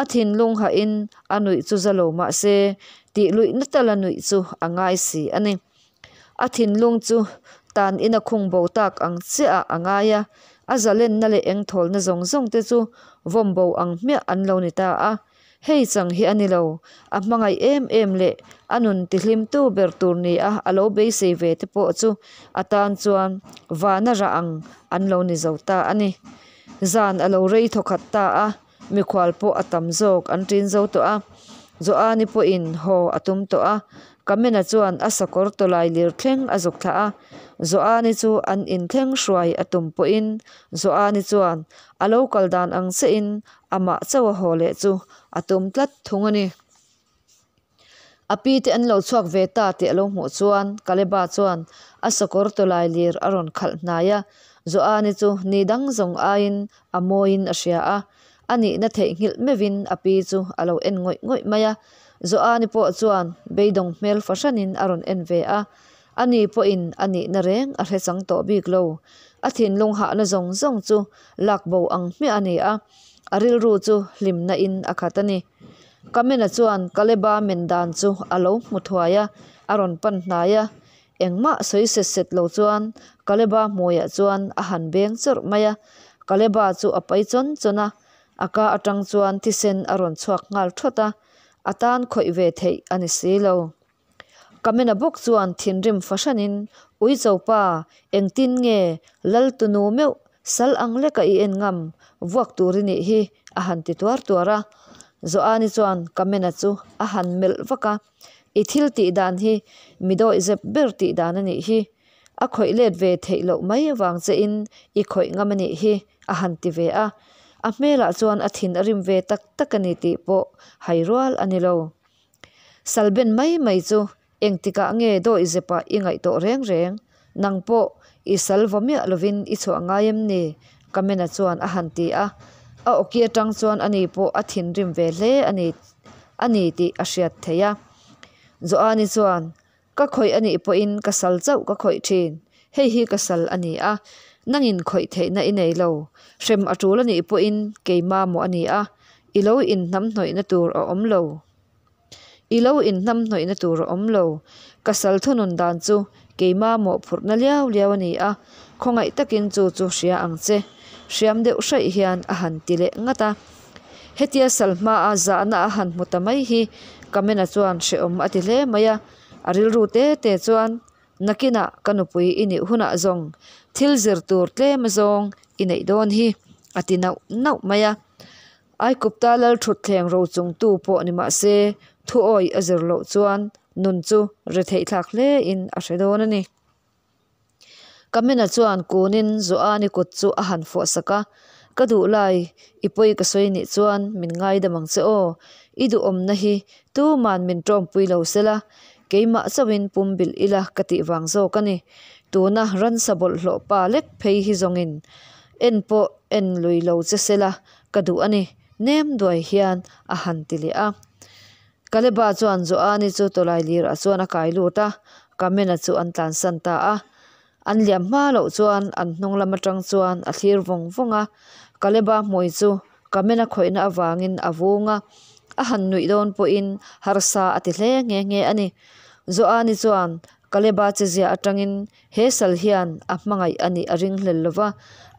a thinlung hahin a nuih chu za lo mah se tih luihna tala nuih chu a ngai si a ni. A thinlung chu tan ina khung bo tak ang chiah ah a ngai a, a zalenna leh engthawlna zawng zawng te chu vawm bo ang hmiah an lo ni ta a. Hei chang hi a ni lo, a hmangaih em em leh a nun tihlimtu ber tur ni a a lo beisei ve te pawh chu a tan chuan vana rah ang an lo ni zo ta a ni. Zan a lo rei thawkhat ta a. Mikhual pawh a tam zawk an ṭin zo tawh a, Joani pawhin haw a tum tawh a, Kamena chuan a sakawr tawlai lir thleng a zuk thlah a, Joani chu an inthleng hruai a tum pawhin Joani chuan a lo kal dan ang chiahin amah chauh a haw leh chu a tum tlat thung a ni. A pi te an lo chhuak ve ta tih a lo hmuh chuan Kaleba chuan a sakawr tawlai lir a rawn khalh hnai a, Joani chu ni dang zawng aiin a mawiin a hria a, a nihna theihnghilh meuhin a pi chu a lo en ngawih ngawih mai a. Joani pawh chuan beidawng hmel fahranin a rawn en ve a, ani pawhin a nihna reng a hre chang tawh bik lo. A thinlung hahna zawng zawng chu lak bo ang hmiah a ni a, a rilru chu hlimna in a khat a ni. Kamena chuan Kaleba men dan chu a lo hmu thuai a, a rawn pan hnai a. Engmah sawi set set lo chuan Kaleba hmuiah chuan a han beng chawrh mai a. Kaleba chu a pai chawn chawn a, a ka atang chuan thisen a rawn chhuak nghal thawt a, a tan khawih ve theih a ni si lo. Kamena bawk chuan thinrim fahranin, Uicho pa, engtin nge Lal tunu meuh sal ang leka i en ngam vuak tur i nih hi a han ti tuar tuar a. Joani chuan Kamena chu a han melh vak a, I thil tih dan hi mi dawih zep ber tih dan a nih hi. A khawih let ve theih loh mai avang che in i khawih ngam a nih hi a han ti ve a. A hmelah chuan a thin a rim ve tak tak a ni tih pawh hai rual a ni lo. Salben mai mai chu engtikah nge dawih zepah i ngaih tawh reng reng? Nang pawh i sal vaw miah lovin i chhuah ngai em ni? Kamena chuan a han ti a. A awki atang chuan ani pawh a thinrim ve hle a ni a ni tih a hriat theih a. Joani chuan, Ka khawih a nih pawhin ka sal chauh ka khawih thin. Hei hi ka sal a ni a, nangin khawih theihna i nei lo. Hrem a tul a nih pawhin keima maw a ni a, i lo inhnamhnawihna tur a awm lo. I lo inhnamhnawihna tur a awm lo. Ka sal thunun dan chu keima mawhphurhna liau liau a ni a, khawngaih takin chu chu hria ang che. Hriam deuh hraih hian a han ti leh ngat a. Hetia sal hmaa zahna a han hmu ta mai hi Kamena chuan hrehawm a ti hle mai a, a rilru te te chuan Nakinah ka nupui i nih hunah zawng thil zir tur tlem azawng i neih dawn hi a ti nauh nauh mai a. Aikupta lal thutthleng ro chungtu pawh ni mah se thuawi a zir loh chuan nun chu retheihthlak hle in a hre dawn a ni. Kamena chuan kunin Joani kut chu a han fawh sak a, Ka duh lai, i pawi ka sawi nih chuan min ngaidam ang che aw. I duhawmna hi tuman min tawmpui lo sela, keimah chauhin pum bilh ila ka tih vang zawk a ni. Tuna ransa bawlhhlawh pa lek phei hi zawngin en pawh en lui lo che sela ka duh a ni, nem duai hian a han ti leh a. Kaleba chuan Joani chu tawlailirah chuan a kai lut a, Kamena chu an tlansan ta a. An liam hma loh chuan an hnung lam atang chuan a thlir vawng vawng a. Kaleba hmui chu Kamena khawihna avangin a vung a, a han nuih dawn pawhin harsa a ti hle nghe nghe a ni. Joani chuan Kaleba chezia atangin he sal hian a hmangaih a nih a ringhlel lo va,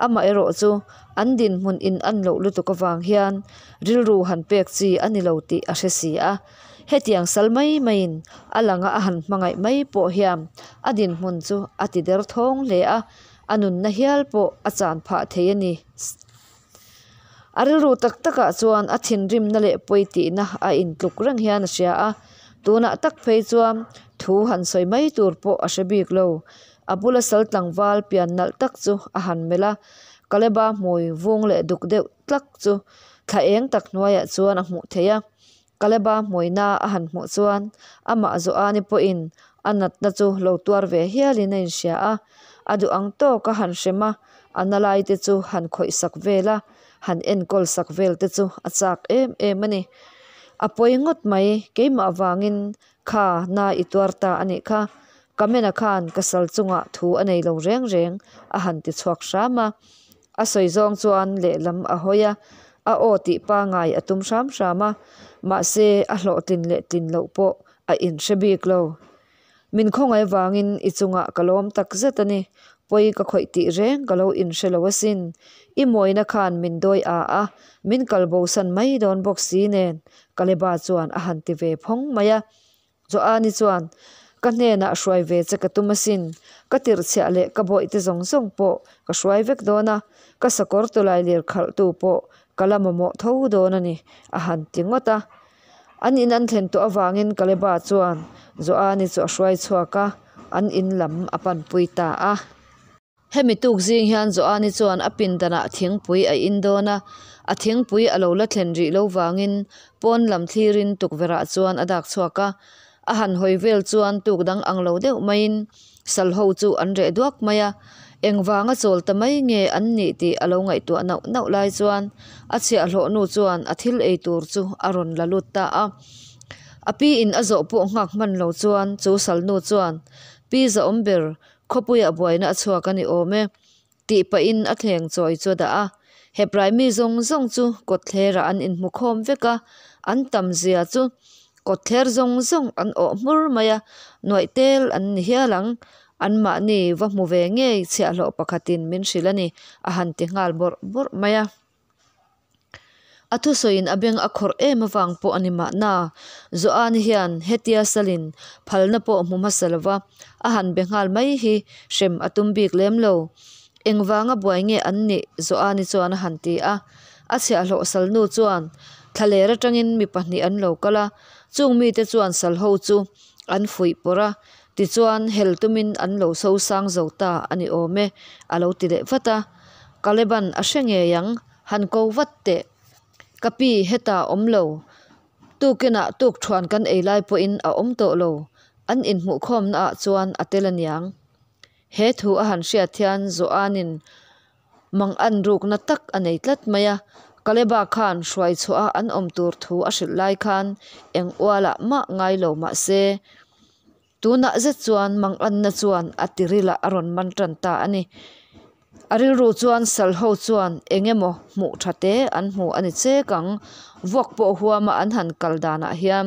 amaherawh chu an dinhmun in an loh lutuk avang hian rilru han pek chi a ni lo tih a hre si a. Hetiang sal mai maiin a langa a han hmangaih mai pawh hian a dinhmun chu a ti derthawng hle a, a nunna hial pawh a chan phah thei a ni. A rilru tak takah chuan a thinrimna leh pawi tihna a intluk reng hian a hria a, tunah tak phei chuan thu han sawi mai tur pawh a hre bik lo. A bula sal tlangval pian nalh tak chu a han melh a, Kaleba hmui vung leh duk deuh tlak chu thla eng tak hnuaiah chuan a hmuh theih a. Kaleba hmuina a han hmuh chuan amah Joani pawhin a natna chu lo tuar ve hialin a inhria a, a duh ang tawk a han hrem a, a na lai te chu han khawih sak vel a, han enkawl sak vel te chu a chak em em a ni. A pawi ngawt mai, keimah vangin kha na i tuar ta a nih kha, Kamena khan ka sal chungah thu a nei lo reng reng a han ti chhuak hram a. A sawi zawng chuan lehlam a hawi a, a aw tih pangai a tum hram hram a, mahse a hlawhtlin leh tlin loh pawh a inhre bik lo. Min khawngaih vangin i chungah ka lawm tak zet a ni, pawi ka khawih tih reng ka lo inhre lo asin. I mawina khan min dawi a a, min kalbosan mai dawn bawk si nen, Kaleba chuan a han ti ve phawng mai a. Joani chuan, Ka hnenah hruai ve che ka tum asin. Ka tirhchhiah leh ka bawihte zawng zawng pawh ka hruai vek dawn a, ka sakawr tawlailir khalhtu pawh ka la mamawh tho dawn a ni, a han ti ngawt a. An in an thlen tawh avangin Kaleba chuan Joani chu a hruai chhuak a, an in lam a panpui ta a. Hemi tuk zing hian Joani chuan a pindanah thingpui a in dawn a, a thingpui a lo la thlen rih lo vangin pawn lam thlirin tukverhah chuan a dak chhuak a. A han hawi vel chuan tuk dang ang lo deuh maiin sal ho chu an reh duak mai a, engvanga chawl ta mai nge an nih tih a lo ngaihtuah nauh nauh lai chuan a chhiahhlawh nu chuan a thil ei tur chu a rawn la lut ta a. A pi in a zawh pawh nghak hman lo chuan chu sal nu chuan, Pi Zaawm ber, Khawpuiah buaina a chhuak a ni awm e, tih pahin a thleng chawi chu a dah a. Hebrai mi zawng zawng chu kawtthlerah an inhmu khawm vek a, an tam zia chu kawtthler zawng zawng an awh hmur mai a, nuaih tel an ni hial ang. Anmahni va hmu ve ngei chhiahhlawh pakhatin min hrilh a ni, a han ti nghal bawrh bawrh mai a. A thusawiin a beng a khawrh em avang pawh a ni mahna. Joani hian hetia salin phalna pawh hmu hmasa lova a han be nghal mai hi hrem a tum bik lem lo. Engvanga buai nge an nih? Joani chuan a han ti a. A chhiahhlawh salnu chuan thlaler atangin mi pahnih an lo kal a, chung mite chuan salho chu an fuih pawrh a, tichuan hel tumin an lo sosang zo ta a ni awm e, a lo ti leh vat a. Kaleban a hre ngei ang. Han ko vat teh. Ka pi hetah awm lo. Tukinah tukthuan kan ei lai pawhin a awm tawh lo. An inhmuhkhawmna ah chuan a tel aniang. He thu a han hriat hian Joanin mangan rukna tak a nei tlat mai a. Kaleba khan hruai chhuah a an awm tur thu a hrilh lai khan eng ualah mah ngai lo mah se. Tunah zet chuan manganna chuan a tirilah a rawn man tan ta a ni. A rilru chuan sal ho chuan eng emaw hmuh tha te an hmu a ni chek ang. Vuak pawh huama an han kal danah hian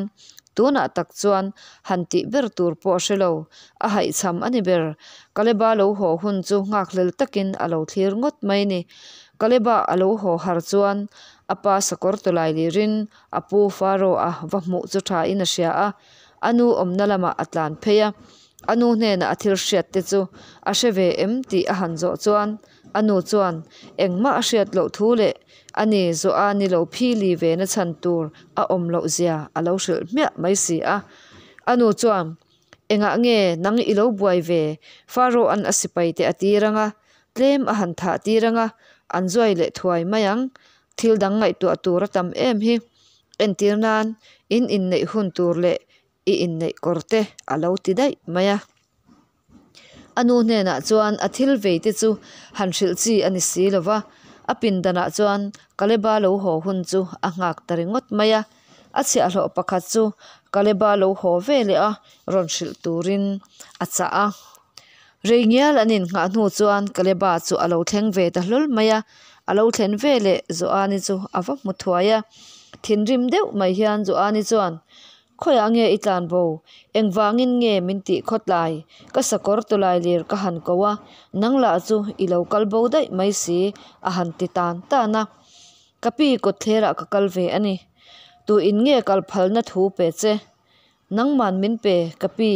tunah tak chuan han tih ber tur pawh a hre lo. A haihchham a ni ber. Kaleba lo haw hun chu nghakhlel takin a lo thlir ngawt mai ni. Kaleba a lo haw har chuan a pa sakawr tawlai lirin a pu Faro-a va hmuh chu thain a hria a. A nu awmna lamah a tlan phei a, a nu hnenah a thil hriat te chu a hre ve em tih a han zawh chuan a nu chuan engmah a hriat loh thu leh a ni zawh a ni lo phili ve na chhan tur a awm loh zia a lo hrilh hmiah mai si a. A nu chuan, Engah nge nang i lo buai ve? Pharaoh-a'n a sipai te a tir ang a, tlem a han thah tir ang a, an zuai leh thuai mai ang. Thil dang ngaihtuah tur a tam em hi. Entir nan in inneih hun tur leh i inneih kawr te a lo ti daih mai a. A nu hnenah chuan a thil vei te chu han hrilh chi a ni si lo va, a pindanah chuan Kaleba lo haw hun chu a nghak ta ringawt mai a. A chhiahhlawh pakhat chu Kaleba lo haw ve leh a, rawn hrilh turin a chah a. Rei ngial an innghah hnu chuan Kaleba chu a lo thleng ve ta hlawl mai a. A lo thlen ve leh Joani chu a va hmu thuai a. Thinrim deuh mai hian Joani chuan, Khawiah nge i tlan bo? Engvangin nge min tih khawtlai? Ka sakawr tawlai lir ka han ko a, nang lah chu i lo kal bo daih mai si, a han ti tan tan a. Ka pi kawtthlerah ka kal ve a ni. Tu in nge kal phalna thu pe che? Nangman min pe, ka pi.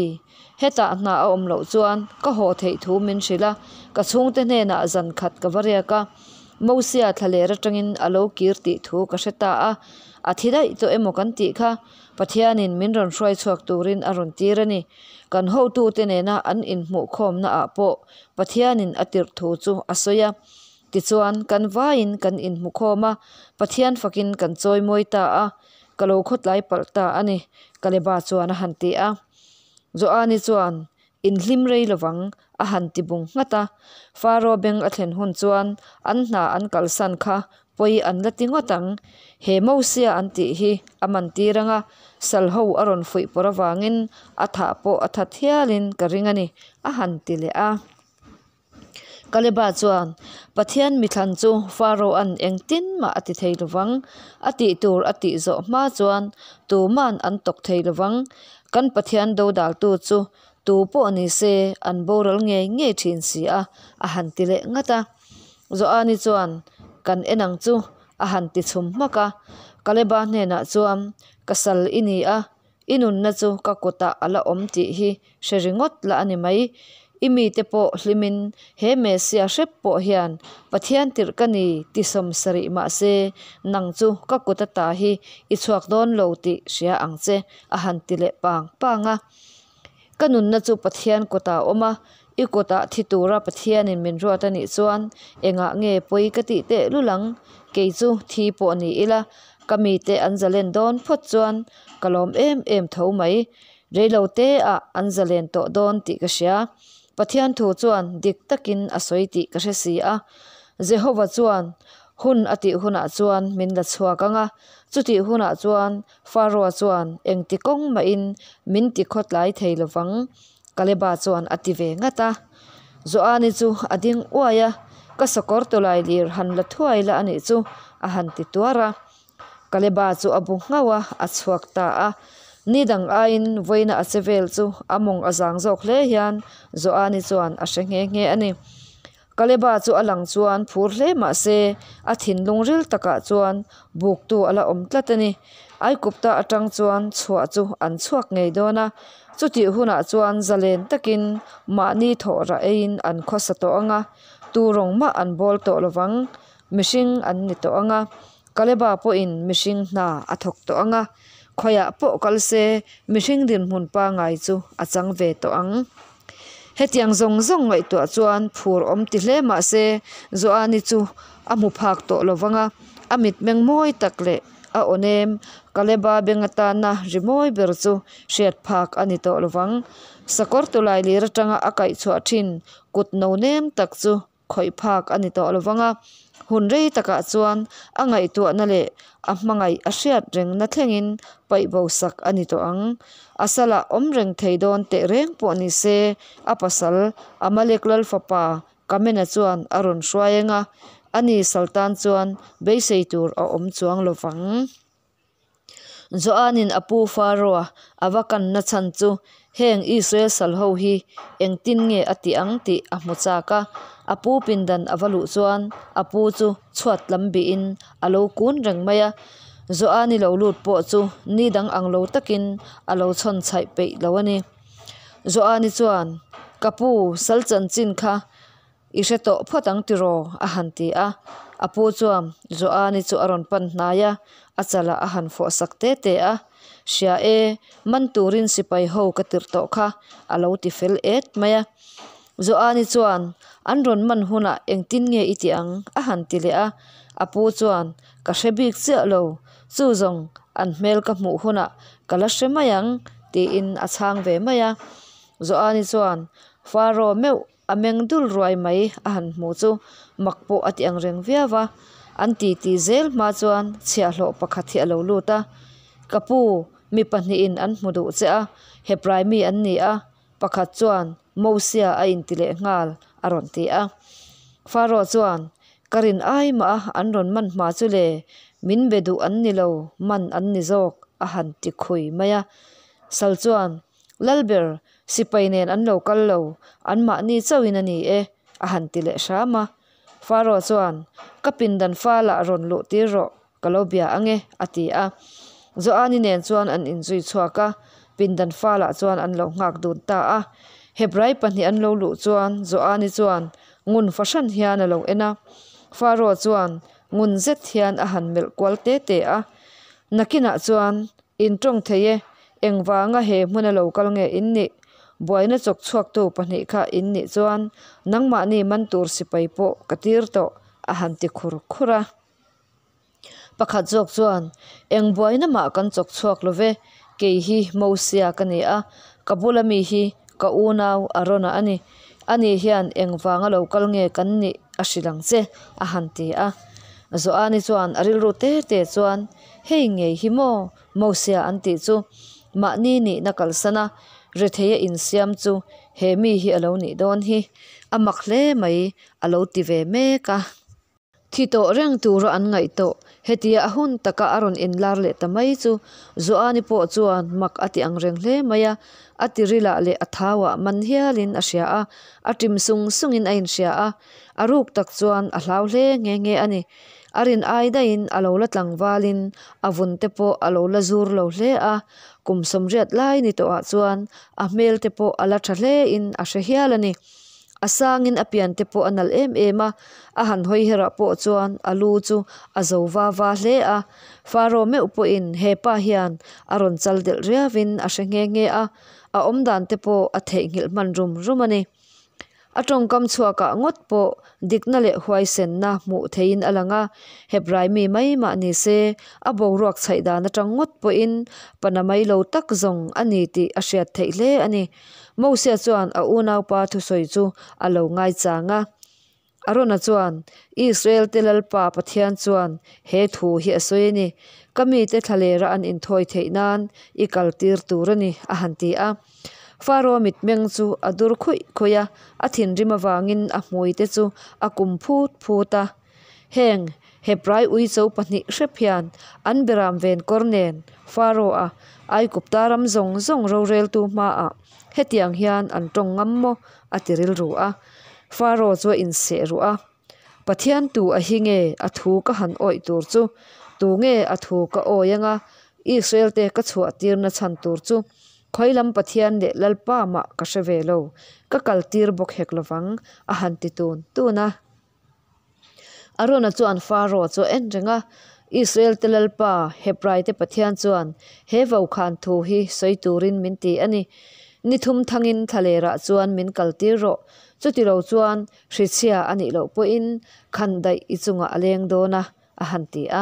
Hetah hna a awm loh chuan ka haw theih thu min hrilh a, ka chhungte hnenah zan khat ka va riak a. Mosia thlaler atangin a lo kir tih thu ka hre ta a, a thi daih tawh emaw kan tih kha Pathianin min rawn hruai chhuak turin a rawn tir a ni. Kan hotute nena an inhmuhkhawmna ah pawh Pathianin a tirh thu chu a sawi a. Tichuan, kan vaiin kan inhmukhawm a, Pathian fakin kan chawimawi ta a, ka lo khawtlai palh ta a ni, Kaleba chuan a han ti a. Joani chuan, Inhlim rei lovang, a han ti bung nghat a. Faro beng a thlen hun chuan an hna an kalsan kha pawi an la ti ngawt ang. He Mosia an tih hi a man tir ang a, sal ho a rawn fuih pawrh avangin a thah pawh a that hialin ka ring a ni, a han ti leh a. Kaleba chuan, Pathian mithlan chu Pharaoh-a'n engtin mah a ti thei lovang. A tih tur a tih zawh hma chuan tuma'n an tawk thei lovang. Kan Pathian dodaltu chu tu pawh ni se an boral ngei ngei thin si a, a han ti leh ngat a. Joani chuan, Kan en ang chu, a han ti chhum hmak a. Kaleba hnenah chuan, Ka sal i ni a, I nunna chu ka kutah a la awm tih hi hre ringawt la a ni mai. I mite pawh hlimin he Messia hrep pawh hian Pathian tirh ka ni ti sawmsarih mah se nang chu ka kut ata hi i chhuak dawn lo tih hria ang che a han ti leh pang pang a. Ka nunna chu Pathian kutah a awm a, i kutah thi tura Pathianin min ruat a nih chuan engah nge pawi ka tih teh lul ang? Kei chu thi pawh ni ila, ka mite an zalen dawn phawt chuan ka lawm em em tho mai. Reilo te ah an zalen tawh dawn tih ka hria. Pathian thu chuan dik takin a sawi tih ka hre si a. Jehova chuan hun a tih hunah chuan min la chhuak ang a, chutih hunah chuan Pharaoh chuan engti kawng mahin min ti khawtlai thei lovang, Kaleba chuan a ti ve ngat a. Joani chu a ding uai a, Ka sakawr tawlai lir han la thuai la a nih chu, a han ti tuar a. Kaleba chu a bu nghauh a, a chhuak ta a. Ni dang aiin vawiina a che vel chu a mawng a zang zawk hle hian Joani chuan a hre nghe nghe a ni. Kaleba chu a lang chuan phur hle mah se, a thinlung ril takah chuan buktu a la awm tlat a ni. Aikupta atang chuan chhuah chu an chhuak ngei dawn a, chutih hunah chuan zalen takin mahni thawh rah eiin an khawsa tawh ang a, tu rawng mah an bawl tawh lovang, mihring an ni tawh ang a. Kaleba pawhin mihring hna a thawk tawh ang a, khawiah pawh kal se mihring dinhmun pangai chu a chang ve tawh ang. Hetiang zawng zawng ngaihtuah chuan phur awm ti hle mah se Joani chu a hmu phak tawh lo vang a, a mitmeng mawi tak leh a aw nem Kaleba beng atana ri mawi ber chu hriat phak a ni tawh lo vang. Sakawr tawlai lir atanga a kaihchhuah thin kut no nem tak chu khawih phak a ni tawh lo vang a, hun rei takah chuan a ngaihtuahna leh a hmangaih a hriat rengna thlengin paih bo sak a ni tawh ang. A salah awm reng thei dawn teh reng pawh ni se, a pasal Amalek lal fapa Kamena chuan a rawn hruai ang a, ani sal tan chuan beisei tur a awm chuang lo vang. Joanin a pu Pharaoh-a a va kanna chhan chu heng Israel sal ho hi engtin nge a tih ang tih a hmu chak a. A pu pindan a va luh chuan a pu chu chhuat lam bihin a lo kun reng mai a. Joani lo lut pawh chu ni dang ang lo takin a lo chhawn chhaih peih lo a ni. Joani chuan, Ka pu, sal chanchin kha I hre tawh phawt ang tiraw? a han ti a. A pu chuan Joani chu a rawn pan hnai a, a chalah a han fawh sak te te a. Hria e, man turin sipai ho ka tirh tawh kha, a lo ti fel et mai a. Joani chuan, An rawn man hunah engtin nge i tih ang? a han ti leh a. A pu chuan, Ka hre bik chiah lo, chu zawng an hmel ka hmuh hunah ka la hre mai ang, tiin a chhang ve mai a. Joani chuan, Pharaoh meuh A meng dul ruai mai a han hmu chu mak pawh a ti ang reng viau a, an ti ti zel hma chuan chhiahhlawh pakhat hi a lo lut a. Ka pu, mi pahnihin an hmu duh che a, Hebrai mi an ni a, pakhat chuan Mosia a inti leh nghal, a rawn ti a. Faro chuan, Ka rin ai mah a an rawn man hma chu le, min be duh an ni lo, man an ni zawk, a han ti khui mai a. Sal chuan, Lalber, sipai nen an lo kal lo, anmahni chauhin a ni e, a han ti leh hram a. Faro chuan, Ka pindan falah rawn luh tir rawh, ka lo bia ang e, a ti a. Joani nen chuan an inzui chhuak a, pindan falah chuan an lo nghak dun ta a. Hebrai pahnih an lo luh chuan Joani chuan ngun fahran hian a lo en a. Faro chuan ngun zet hian a han melh kual te te a. Nakinah chuan In tawng thei e, engvanga he hmuna lo kal nge in nih? Buaina chawk chhuaktu pahnih kha in nih chuan nangmahni man tur sipai pawh ka tir tawh, a han ti khur khur a. Pakhat zawk chuan, Eng buaina mah kan chawk chhuak lo ve, kei hi Mosia ka ni a, ka bula mi hi ka unau Arona a ni. Ani hian engvanga lo kal nge kan nih a hrilh ang che, a han ti a. Joani chuan a rilru te te chuan, Hei ngei hi maw Mosia an tih chu? Mahni nihna kalsan a, retheia insiam chu he mi hi a lo nih dawn hi. A mak hle mai, a lo ti ve mek a. Thi tawh reng tura an ngaih tawh. Hetia a hun taka a rawn inlar leh ta mai chu Joani pawh chuan mak a ti ang reng hle mai a, a tirilah leh a thauah man hialin a hria a, a ṭim sung sungin a inhria a, a ruk tak chuan a hlau hle nghe nghe a ni. A rin ai daihin a lo la tlangvalin a vun te pawh a lo la zur lo hle a, kum sawmriat lai ni tawhah chuan a hmel te pawh a la ṭha hlein a hre hial a ni. A sangin a pian te pawh a nalh em em a, a han hawi herah pawh chuan a lu chu a zo va va hle a. Faro meuh pawhin he pa hian a rawn chal delh riauin a hre nghe nghe a, a awmdan te pawh a theihnghilh hman rum rum a ni. A tawngkam chhuakah ngawt pawh dikna leh huaisenna hmuh theihin a lang a, Hebrai mi mai mah ni se, a boruak chhaih dan atang ngawt pawhin pana mai lo tak zawng a ni tih a hriat theih hle a ni. Mosia chuan a unaupa thusawi chu a lo ngaichang a. Arona chuan, Israel-te Lalpa Pathian chuan he thu hi a sawi a ni, Ka mite thlalera an inthawi theih nan i kaltir tur a ni, a han ti a. Faro mitmeng chu a dur khuih khuih a, a thinrim avangin a hmuite chu a kum phut phut a. Heng Hebrai uicho pahnih hrep hian an beram ven kawr nen Faro-a Aigupta ram zawng zawng roreltu hmaah hetiang hian an tawng ngam maw? a ti rilru a. Faro chu a inseh ruh a, Pathian tu a hi nge a thu ka han awih tur chu? Tu nge a thu ka awi anga Israel-te ka chhuah tirna chhan tur chu? Khawilam Pathian leh Lalpa mah ka hre ve lo, ka kal tir bawk hek lovang, a han ti tun tun a. Arona chuan Faro chu a en reng a, Israel-te Lalpa, Hebraite Pathian chuan he vokhan thu hi sawi turin min ti a ni. Ni thum thangin thlalerah chuan min kaltir rawh, chutilo chuan hrichhia a nih loh pawhin khan daih i chungah a leng dawn a, a han ti a.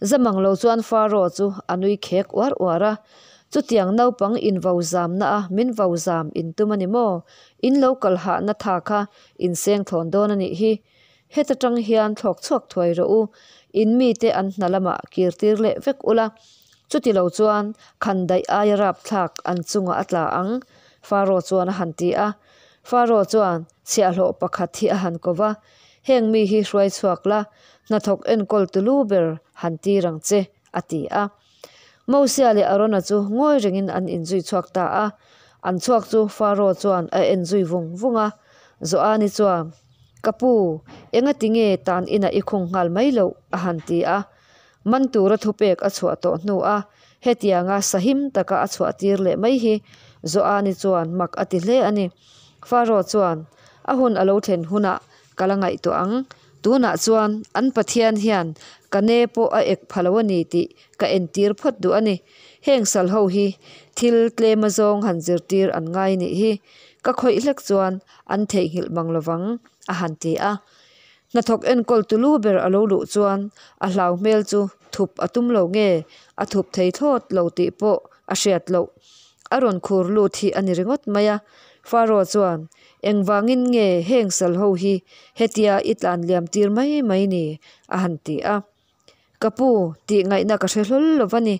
Zamang lo chuan Faro chu a nui khek uar uar a, Chutiang naupang in vo zamna a min vo zam in tum a ni maw? In lo kal hahna tha kha in seng thlawn dawn a nih hi. Heta tang hian thlawk chhuak thuai rawh u, in mite an hna lamah kir tir leh vek ula, chuti lo chuan khan daih aia rapthlak an chungah a tla ang, Faro chuan a han ti a. Faro chuan chhiahhlawh pakhat hi a han ko va, Heng mi hi hruai chhuak la, hnathawk enkawl tulu ber han tir ang che, a ti a. Mosia leh Arona chu ngawi rengin an inzui chhuak ta a. An chhuak chu Faro chuan a en zui vung vung a. Joani chuan, Ka pu, engati nge tan inah i khung nghal mai loh? a han ti a. Man tura thupek a chhuah tawh hnu a, hetianga sahim taka a chhuah tir leh mai hi Joani chuan mak a ti hle a ni. Faro chuan, A hun a lo thlen hunah ka la ngaihtuah ang. Tunah chuan an Pathian hian ka ne pawh a ek pha lo a ni tih ka entir phawt duh a ni. Heng sal ho hi thil tlem azawng han zirtir an ngai nih hi. Ka khawih hlek chuan an theihnghilh mang lovang, a han ti a. Hnathawk enkawl tulu ber a lo luh chuan a hlau hmel chu thup a tum lo nge a thup thei thlawt lo tih pawh a hriat loh. A rawn khur lut hi a ni ringawt mai a. Faro chuan, Engvangin nge heng sal ho hi hetia i tlan liam tir mai mai ni? a han ti a. Ka pu, tih ngaihna ka hre hlawl lo va ni.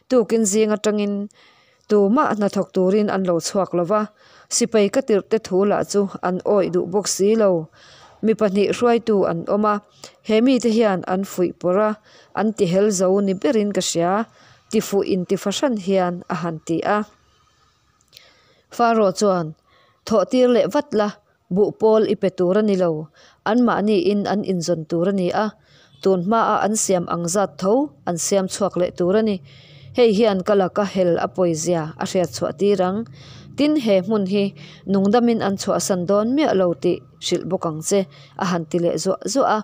Tukin zing atangin tumah hnathawk turin an lo chhuak lo va, sipai ka tirhte thu lah chu an awih duh bawk si lo. Mi pahnih hruaitu an awm a, he mite hian an fuih pawrh a, an ti hel zo ni berin ka hria, tifuh inti fahran hian a han ti a. Faro chuan, Thawh tir leh vat la, buh pawl i pe tur a ni lo, anmahniin an inzawn tur a ni a, tun hmaa an siam ang zat tho an siam chhuak leh tur a ni. Hei hian ka laka hel a pawizia a hriat chhuah tir ang. Tin, he hmun hi nungdamin an chhuahsan dawn miah lo tih hrilh bawk ang che, a han ti leh zuah zuah a.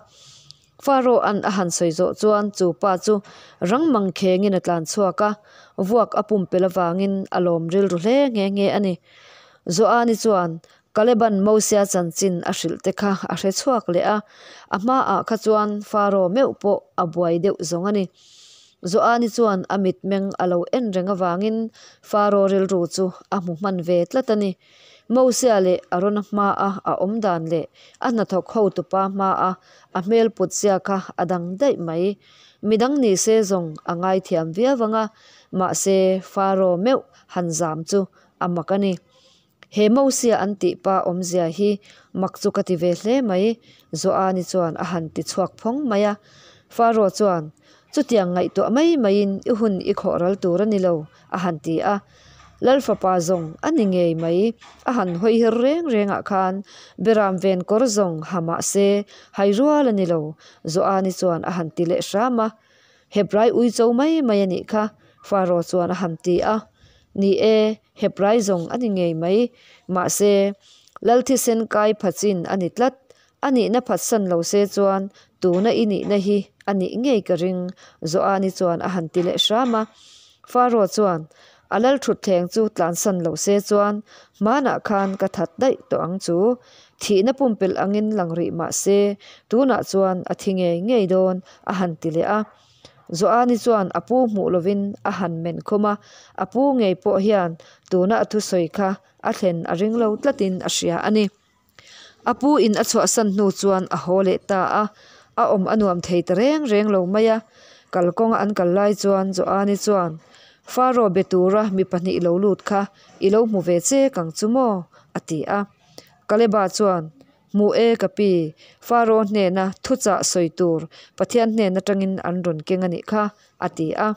Pharaoh-a'n a han sawi zawh chuan chu pa chu rang mang khengin a tlan chhuak a, vuak a pumpelh avangin a lawm rilru hle nghe nghe a ni. Joani chuan Kaleban Mosia chanchin a hrilh te kha a hre chhuak leh a, a hmaah kha chuan Pharaoh meuh pawh a buai deuh zawng a ni. Joani chuan a mitmeng a lo en reng avangin Pharaoh rilru chu a hmu hman ve tlat a ni. Mosia leh Arona hmaa a awm dan leh a hnathawk hotupa hmaa a hmel put zia kha a dang daih mai. Midang ni se zawng a ngaithiam viau ang a, mahse Faro meuh han zam chu a mak a ni. He Mosia an tih pa awmzia hi mak chu ka ti ve hle mai, Joani chuan a han ti chhuak phawng mai a. Faro chuan, Chutiang ngaihtuah mai maiin i hun i khawh ral tur a ni lo, a han ti a. Lal fapa zawng a ni ngei mai, a han hawi her reng rengah khan Beram ven kawr zawng ha mah se hai rual a ni lo, Joani chuan a han ti leh hram a. Hebrai uicho mai mai a nih kha, Faro chuan a han ti a. Ni e, Hebrai zawng a ni ngei mai, mahse, Lal thisen kai pha chin a ni tlat, A nihna phatsan lo se chuan tuna i nihna hi a nih ngei ka ring, Joani chuan a han ti leh hram a. Faro chuan, A lal thutthleng chu tlansan lo se chuan hmanah khan ka that daih tawh ang chu. Thihna pumpelh angin lang rih mah se tunah chuan a thi ngei ngei dawn, a han ti leh a. Joani chuan a pu hmuh lovin a han men khum a, a pu ngei pawh hian tuna a thusawi kha a thlen a ring lo tlatin a hria a ni. A pu in a chhuahsan hnu chuan a haw leh ta a, a awm a nuam thei ta reng reng lo mai a. Kalkawnga an kal lai chuan Joani chuan, Faro be tura mi pahnih lo lut kha i lo hmu ve che kang chu maw? a ti a. Kaleba chuan, Hmu e ka pi, Faro hnena thuchah sawi tur Pathian hnen atangin an rawn keng a nih kha, a ti a.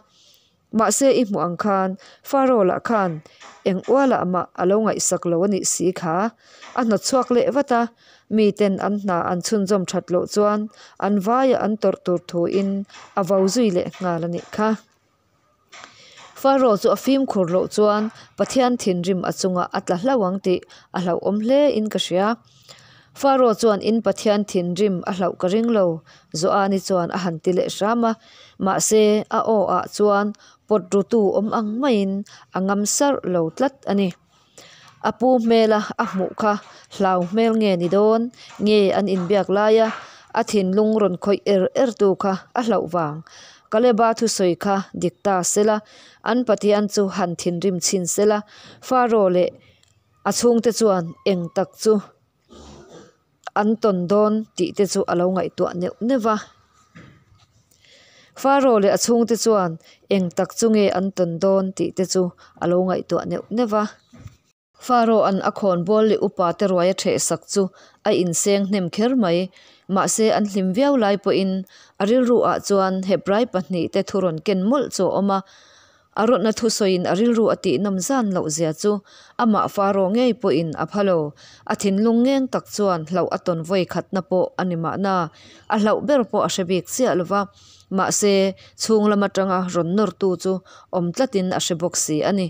Mahse i hmuh ang khan Faro lah khan eng ualah mah a lo ngaihsak lo a nih si kha. A hnawtchhuak leh vat a, miten an hna an chhunzawm that loh chuan an vaiah an tawrh tur thuin a vo zui leh nghal a nih kha. Faro chu a fimkhur loh chuan Pathian thinrim a chungah a tla hlauh ang tih a hlauhawm hle in ka hria. Faro chuan in Pathian thinrim a hlauh ka ring lo, Joani chuan a han ti leh hram a. Mahse, a aw ah chuan pawt rutu awm ang maiin a ngam sarh lo tlat a ni. A pu hmela a hmuh kha hlau hmel nge ni dawn nge an inbiak laia a thinlung rawn khawih er er tu kha a hlauh vang. Kaleba thusawi kha dik ta sela, an Pathian chu han thinrim chhin sela, Faro leh A chhungte chuan eng tak chu an tawn dawn tih te chu a lo ngaihtuah neuh neuh va. Faro leh a chhungte chuan eng tak chu nge an tawn dawn tih te chu a lo ngaihtuah neuh neuh va. Faro an a khawnbawl leh upa te ruai a ṭheh sak chu a inseng hnem kher mai. Mahse an hlim viau lai pawhin a rilru ah chuan Hebrai pahnih te thu rawn ken mawlh chu a awm a. A rawtna thusawiin a rilru a tihnawm zan loh zia chu amah Faro ngei pawhin a pha lo. A thinlung ngeng tak chuan hlauh a tawn vawi khatna pawh a ni mahna, a hlauh ber pawh a hre bik chiah lo va. Mahse, chhung lam atanga rawn nawrtu chu awm tlatin a hre bawk si a ni.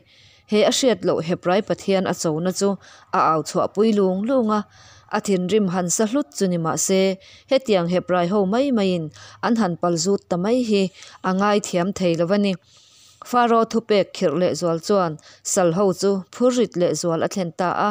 He a hriat loh Hebrai Pathian a chona chu a au chhuahpui lung lung a. A thinrim han sa hlut chu ni mah se, hetiang Hebrai ho mai maiin an han pal zut ta mai hi a ngaithiam thei lo a ni. Faro thupek khirh lehzual chuan sal ho chu phurrit lehzual a thlen ta a,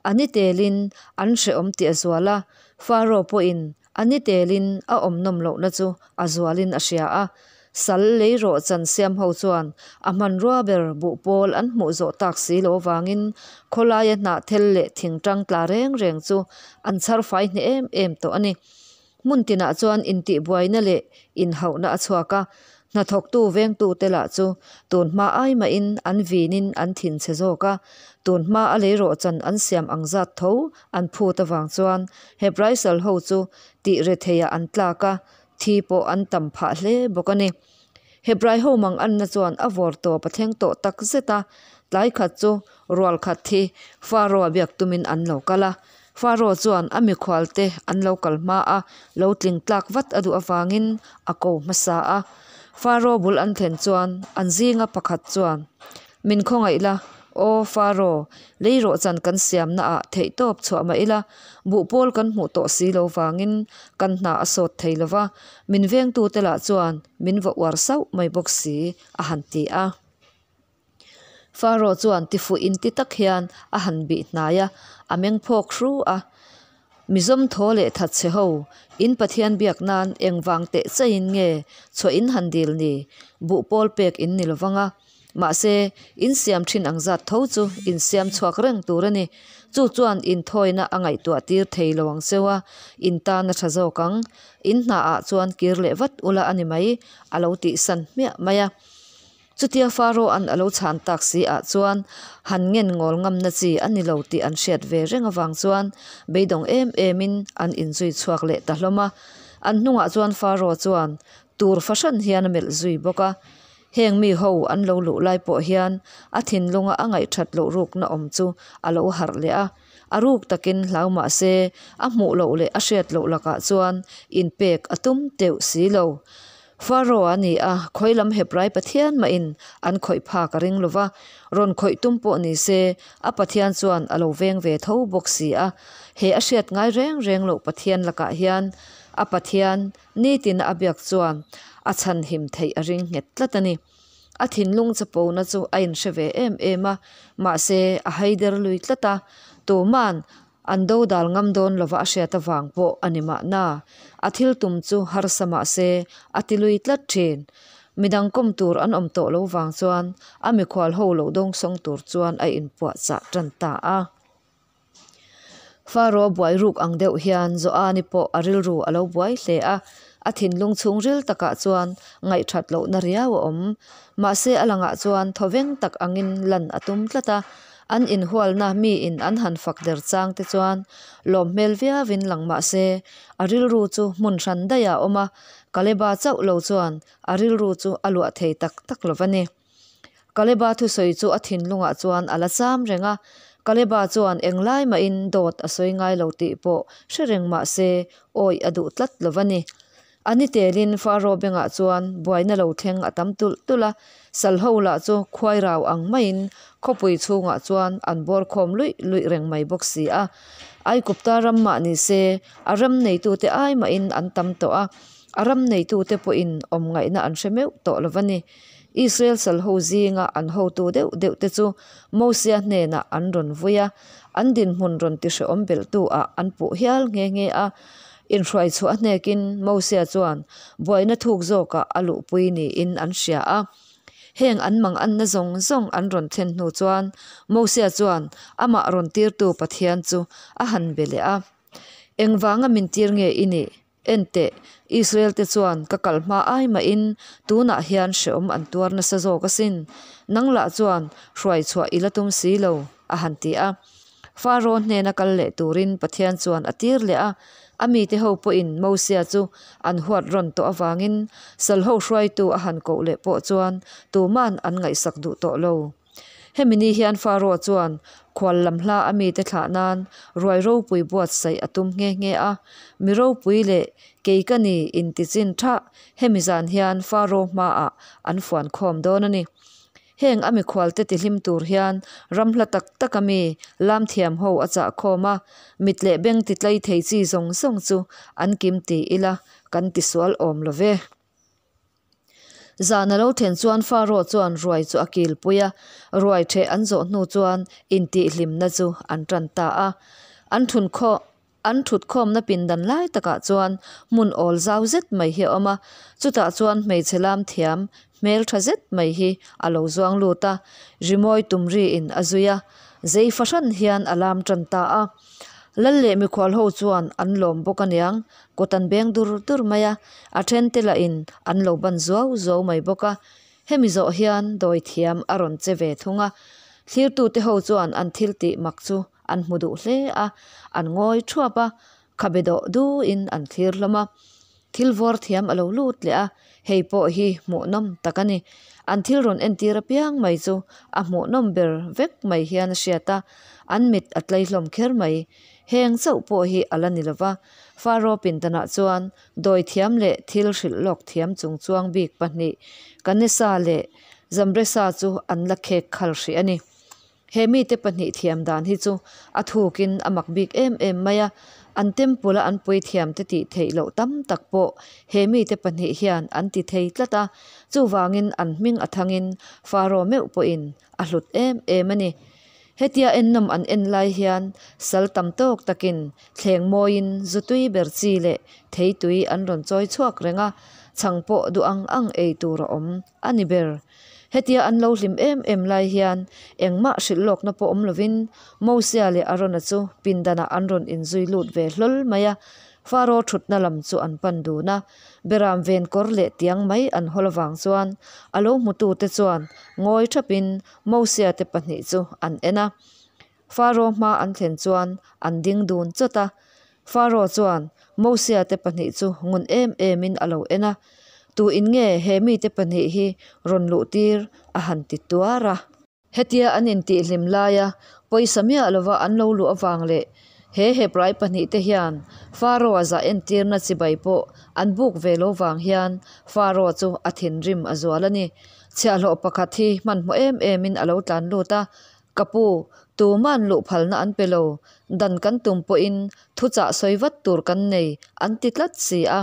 a ni telin an hrehawm tih a zual a, Faro pawhin a ni telin a awm nawm lohna chu a zualin a hria a. Sal lei rawh chan siam ho chuan a hmanrua ber buhpawl an hmuh zawh tak si lo avangin khawlaia hnahthel leh thingtang tla reng reng chu an chhar fai hneh em em tawh a ni. Hmun tinah chuan intihbuaina leh inhauhna a chhuak a, hnathawktu vengtute lah chu tun hma ai mahin an vinin an thinchhe zawk a, tun hma a leirawhchan an siam ang zat tho an phut avang chuan Hebrai sal ho chu tih retheiah an tlak a, thi pawh an tam phah hle bawk a ni. Hebrai ho mang anna chuan a vawr tawp a thleng tawh tak zet a, tlai khat chu rual khat hi Faro-a biak tumin an lo kal a. Faro chuan a mikhualte an lo kal hma a, lo tling tlak vat a duh avangin a ko hmasa a. Faro bul an thlen chuan an zinga pakhat chuan, Min khawngaih la, aw Faro, lei rawhchan kan siamna ah theihtawp chhuah mah ila, buhpawl kan hmuh tawh si lo vangin kan hna a sawt thei lo va, min vengtute lah chuan min va uar sauh mai bawk si, a han ti a. Faro chuan tifuh inti tak hian a han bih hnai a, a meng phawk hru a. Mizawm thaw leh thatchhe ho, in Pathian biak nan engvang teh chaiin nge chhuah in han dil ni? Buhpawl pek in ni lovang a. Mahse, in siam thin ang zat tho chu in siam chhuak reng tur a ni. Chu chuan inthawina a ngaihtuah tir thei lo ang cheu a, in tan a tha zawk ang. In hnaah chuan kir leh vat ula a ni mai, a lo tihsan hmiah mai a. Chutia Faro-a'n a lo chhan tak si ah chuan han ngen ngawl ngamna chi a ni lo tih an hriat ve reng avang chuan beidawng em emin an inzui chhuak leh ta hlawm a. An hnungah chuan Faro chuan tur fahran hian a melh zui bawk a. Heng mi ho an lo luh lai pawh hian a thinlunga a ngaihthat loh rukna awm chu a lo harh leh a. A ruk takin hlau mah se a hmuh loh leh a hriat loh lakah chuan inpek a tum teuh si lo. Faro a ni a, khawi lam Hebrai Pathian mahin an khawih phak a ring lo va, rawn khawih tum pawh ni se, a Pathian chuan a lo veng ve tho bawk si a. He a hriat ngai reng reng loh Pathian lakah hian a Pathian nitina a biak chuan a chhanhim theih a ring nghet tlat a ni. A thinlung chapona chu a inhre ve em em a, mahse a haider lui tlat a, tuman An dodal ngam dawn lova a hriat avang pawh a ni mahna. A thil tum chu harsa mah se a ti lui tlat thin. Midang kawm tur an awm tawh lo vang chuan a mikhual ho lo dawngsawng tur chuan a inpuahchah tan ta a. Faro buai ruk ang deuh hian Joani pawh a rilru a lo buai hle a, a thinlung chhungril takah chuan ngaihthat lohna riau a awm. Mahse a langah chuan thawveng tak angin lan a tum tlat a, An inhualna miin an han fak der chang te chuan lawm hmel viauin lang mah se, a rilru chu hmun hran daih a awm a, Kaleba chauh lo chuan a rilru chu a luah thei tak tak lo va ni. Kaleba thusawi chu a thinlungah chuan a la cham reng a, Kaleba chuan englai mahin dawt a sawi ngai lo tih pawh hre reng mah se awih a duh tlat lo va ni. A ni telin Faro bengah chuan buaina lo thleng a tam tulh tulh a, Salho lah chu khuai rau ang maiin khawpui chhungah chuan an bawr khawm luih luih reng mai bawk si a. Aikupta ram mah ni se a ram neitute ai mahin an tam tawh a, a ram neitute pawhin awm ngaihna an hre meuh tawh lo va ni. Israel salho zinga an hotu deuh deuh te chu Mosia hnenah an rawn vui a, an dinhmun rawn tihrehawm belhtu ah an puh hial nghe nghe a. Inhruai chhuah a hnekin Mosia chuan buaina thuk zawkah a luhpui niin an hria a. Heng an mang anna zawng zawng an rawn thlen hnu chuan Mosia chuan amah rawn tirtu Pathian chu a han be leh a, Engvanga min tir nge i nih? En teh, Israel-te chuan ka kal hma ai mahin tunah hian hrehawm an tuar nasa zawk asin. Nang lah chuan hruai chhuah i la tum si lo, a han ti a. Faro hnena kal leh turin Pathian chuan a tir leh a, a mite ho pawhin Mosia chu an huat rawn tawh avangin Salho hruaitu a han koh leh pawh chuan tuman an ngaihsak duh tawh lo. Hemi ni hian Faro chuan khual lam hla a mite thlah nan ruai ropui buatsaih a tum nghe nghe a, Mi ropui leh kei ka ni intichin thah hemi zan hian Faro hmaah an fuan khawm dawn a ni. Heng a mikhualte tihlim tur hian ram hla tak taka mi lam thiam ho a chah khawm a, mit leh beng ti tlai thei chi zawng zawng chu an kim ti ila kan tisual awm lo ve. Zan a lo then chuan Faro chuan ruai chu a kilpui a, ruai theh an zawh hnu chuan intihhlimna chu an tan ta a. An thun khawh An thutkhawmna pindan lai takah chuan hmun awl zau zet mai hi a awm a, chutah chuan hmeichhe lam thiam hmel tha zet mai hi a lo zuang lut a, rimawi tum riin a zui a, zei fahran hian a lam tan ta a. Lal leh mikhual ho chuan an lawm bawk aniang, kut an beng dur dur mai a, a then te lahin an lo ban zuau zuau mai bawk a. Hemi zawh hian dawi thiam a rawn che ve thung a, thlirtute ho chuan an thil tih mak chu an hmu duh hle a, an ngawi thuap a, khabe dawh duhin an thlir hlawm a. Thil vawr thiam a lo lut leh a, hei pawh hi hmuhnawm tak a ni. An thil rawn entir apiang mai chu a hmuhnawm ber vek mai hian a hriat a, an mit a tlei hlawm kher mai. Heng chauh pawh hi a la ni lo va, Faro pindanah chuan dawi thiam leh thil hrilh lawk thiam chung chuang bik pahnih Kanesa leh Zambresa chu an la khek khal hrih a ni. He mite pahnih thiam dan hi chu a thukin a mak bik em em mai a, an temple a an puithiam te tih theih loh tam tak pawh he mite pahnih hian an ti thei tlat a, chuvangin an hming a thangin Faro meuh pawhin a hlut em em a ni. Hetia ennawm an en lai hian sal tam tawk takin thleng mawiin zu tui ber chi leh thei tui an rawn chawi chhuak reng a, chhang pawh duh ang ang ei tur a awm a ni ber. Hetia an lo hlim em em lai hian engmah hrilh lawkna pawh awm lovin Mosia leh Arona chu pindanah an rawn inzui lut ve hlawl mai a, Faro thutna lam chu an pan dun a. Beram ven kawr leh tiang mai an hawl avang chuan a lo hmutute chuan ngawi thapin Mosia te pahnih chu an en a. Faro hma an thlen chuan an ding dun chawt a. Faro chuan Mosia te pahnih chu ngun em emin a lo en a, Tu in nge he mite pahnih hi rawn luh tir? a han ti tuar a. Hetia an intihhlim laia pawisa miah lova an lo luh avang leh he Hebrai pahnih te hian Faro-a zah entirna chibai pawh an buk ve lo vang hian Faro chu a thinrim a zual a ni. Chhiahhlawh pakhat hi hmanhmawh em emin a lo tlan lut a, Ka pu, tuma'n luh phalna an pe lo, dan kan tum pawhin thuchah sawi vat tur kan nei an ti tlat si a,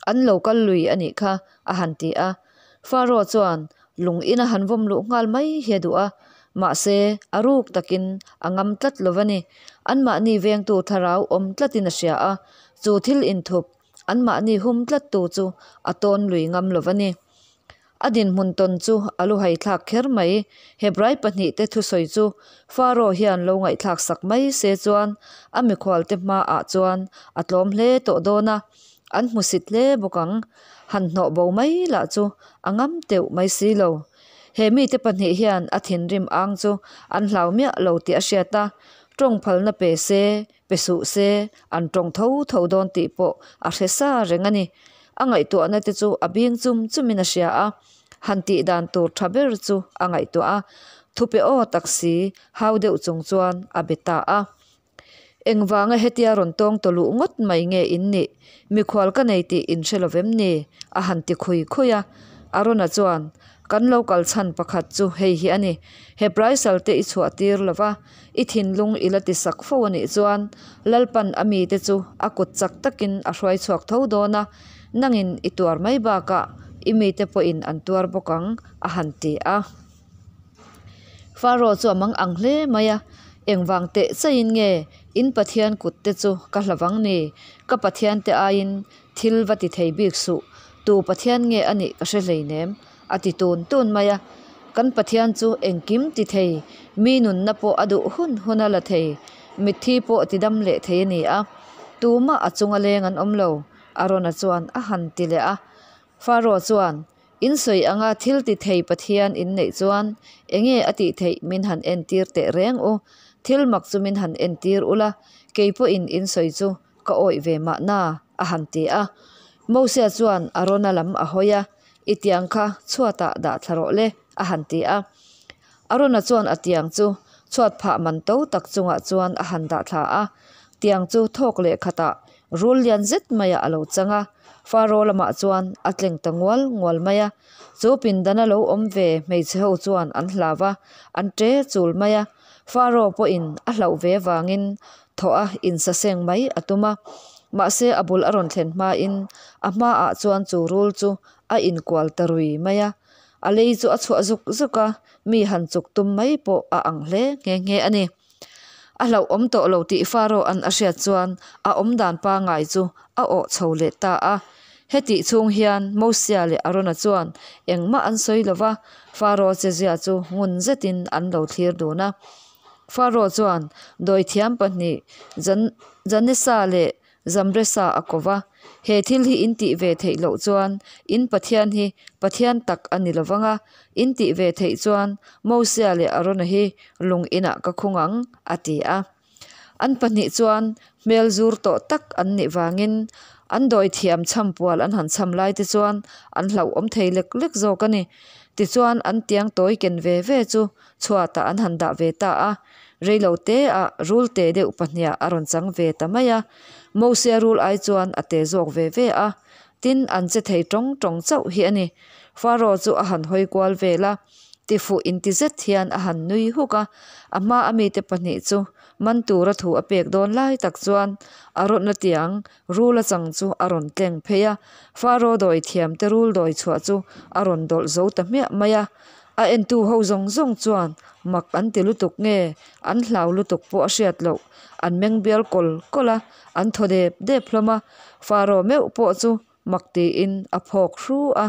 an lo kal lui a nih kha, a han ti a. Faro chuan lung ina han vawm luh nghal mai hi a duh a, mahse a ruk takin a ngam tlat lo va ni. Anmahni vengtu thlarau awm tlatin a hria a, chu thil inthup anmahni hum tlattu chu a tawn lui ngam lo va ni. A dinhmun tawn chu a lu haithlak kher mai. Hebrai pahnihte thusawi chu Faro hian lo ngaihthlak sak mai se chuan a mikhualte hmaah chuan a tlawm hle tawh dawn a, an hmusit hle bawk ang. Han hnawh bo mai lah chu a ngam teuh mai si lo. He mite pahnih hian a thinrim ang chu an hlau miah lo tih a hriat a, tawng phalna pe se, pe suh se, an tawng tho tho dawn tih pawh a hre sa reng a ni. A ngaihtuahna te chu a bing chum chumin a hria a, han tih dan tur tha ber chu a ngaihtuah a, thupe aw tak si hau deuh chung chuan a be ta a. Engvanga hetia rawn tawng ta luh ngawt mai nge in nih? Mikhual ka nei tih in hre lovem ni? a han ti khui khui a. Arona chuan, Kan lo kal chhan pakhat chu hei hi a ni. Hebrai salte i chhuah tir lo va, i thinlung i la ti sak fo a nih chuan Lalpan a mite chu a kut chak takin a hruai chhuak tho dawn a, nangin i tuar mai bakah i mite pawhin an tuar bawk ang, a han ti a. Faro chu a mang ang hle mai a, Engvang teh chaiin nge in Pathian kut te chu ka hlavang ni? Ka Pathian te aiin thil va ti thei bik suh, tu Pathian nge a nih ka hre hleinem, a ti tun tun mai a. Kan Pathian chu engkim ti thei, mi nunna pawh a duh hun hun a la thei, mitthi pawh ti dam leh thei a ni a, tumah a chunga leng an awm lo, Arona chuan a han ti leh a. Faro chuan, In sawi anga thil ti thei Pathian in neih chuan enge a tih theih min han entir teh reng u, thil mak chu min han entir ula, kei pawhin in sawi chu ka awih ve mahna, a han ti a. Mosia chuan Arona lam a hawi a, I tiang kha chhuatah dah thla rawh le, a han ti a. Arona chuan a tiang chu chhuat phah man to tak chungah chuan a han dah thla a, tiang chu thawk leh khatah rul lian zet maiah a lo chang a, Faro lamah chuan a tleng ta ngual ngual mai a. Chu pindana lo awm ve hmeichhe ho chuan an hlau a, an ṭe chul mai a. Faro pawhin a hlauh ve vangin thawh a insaseng mai a tum a, mahse a bul a rawn thlen hmain a hmaah chuan chu rul chu a inkual ta rui mai a. A lei chu a chhuah zuk zuk a, mi han chuk tum mai pawh a ang hle nghe nghe a ni. A hlauhawm tawh lo tih Faro-a'n a hriat chuan a awmdan pangngai chu a awh chho leh ta a. Hetih chhung hian Mosia leh Arona chuan engmah an sawi lo va, Faro chezia chu ngun zetin an lo thlir dun a. Faro chuan dawithiam pahnih Janesa leh Zambresa a ko va, He thil hi in tih ve theih loh chuan in Pathian hi Pathian tak a ni lo vang a, in tih ve theih chuan Mosia leh Arona hi lung inah ka khung ang, a ti a. An pahnih chuan hmel zur tawh tak an nih vangin an dawithiam chhampual an han chham lai te chuan an hlauhawm thei lek lek zawk a ni. Tichuan an tiang tawi ken ve ve chu chhuatah an han dah ve ta a, reilo teah rul te deuh pahniah a rawn chang ve ta mai a. Mosia rul ai chuan a te zawk ve ve a, tin an che thei tawng tawng chauh hi a ni. Faro chu a han hawi kual vel a, tifuh inti zet hian a han nui huk a, a hma a mite pahnih chu man tura thu a pek dawn lai tak chuan a rawtna tiang rul a chang chu a rawn tleng phei a, Faro dawi thiamte rul dawi chhuah chu a rawn dawlh zo ta hmiah mai a. A entu ho zawng zawng chuan mak an ti lutuk nge, an hlau lutuk pawh a hriat loh, an meng bial kawl kawl a, an thaw dep dep hlawm a, Faro meuh pawh chu mak tiin a phawk hru a,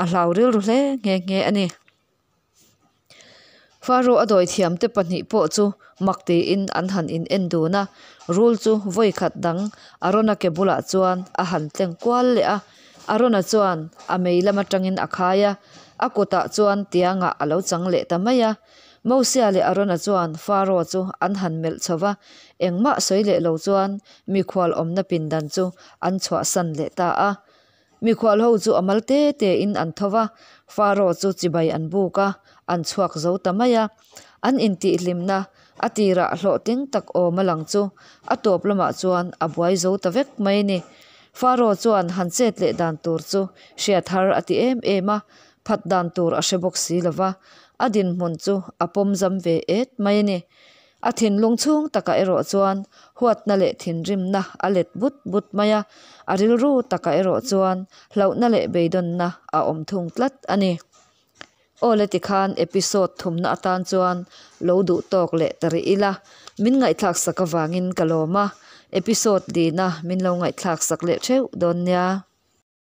a hlau rilru hle nghe nghe a ni. Faro a dawi thiamte pahnih pawh chu mak tiin an han in en dun a, rul chu vawi khat dang Arona ke bulah chuan a han tleng kual leh a, Arona chuan a mei lam atangin a khai a, a kutah chuan tiangah a lo chang leh ta mai a. Mosia leh Arona chuan Faro chu an han melh chho va, engmah sawi leh lo chuan mikhual awmna pindan chu an chhuahsan leh ta a. Mikhual ho chu a mal te te in an tho va, Faro chu chibai an buk a, an chhuak zo ta mai a. An intihhlimna a tirah hlawhtling tak awm a lang chu a tawp lamah chuan a buai zo ta vek mai a ni. Faro chuan han chet leh dan tur chu hriat har a ti em em a, phat dan tur a hre bawk si lo va, a dinhmun chu a pawm zam ve et mai a ni. A thinlung chhung takah erawh chuan huatna leh thinrimna a let but but mai a, a rilru takah erawh chuan hlauhna leh beidawnna a awm thung tlat a ni. Aw le tikhan episode thumna atan chuan lo duh tawk leh ta rih ila, min ngaihthlak sak avangin ka lawm a, episode lina min lo ngaihthlak sak leh theuh dawn nia.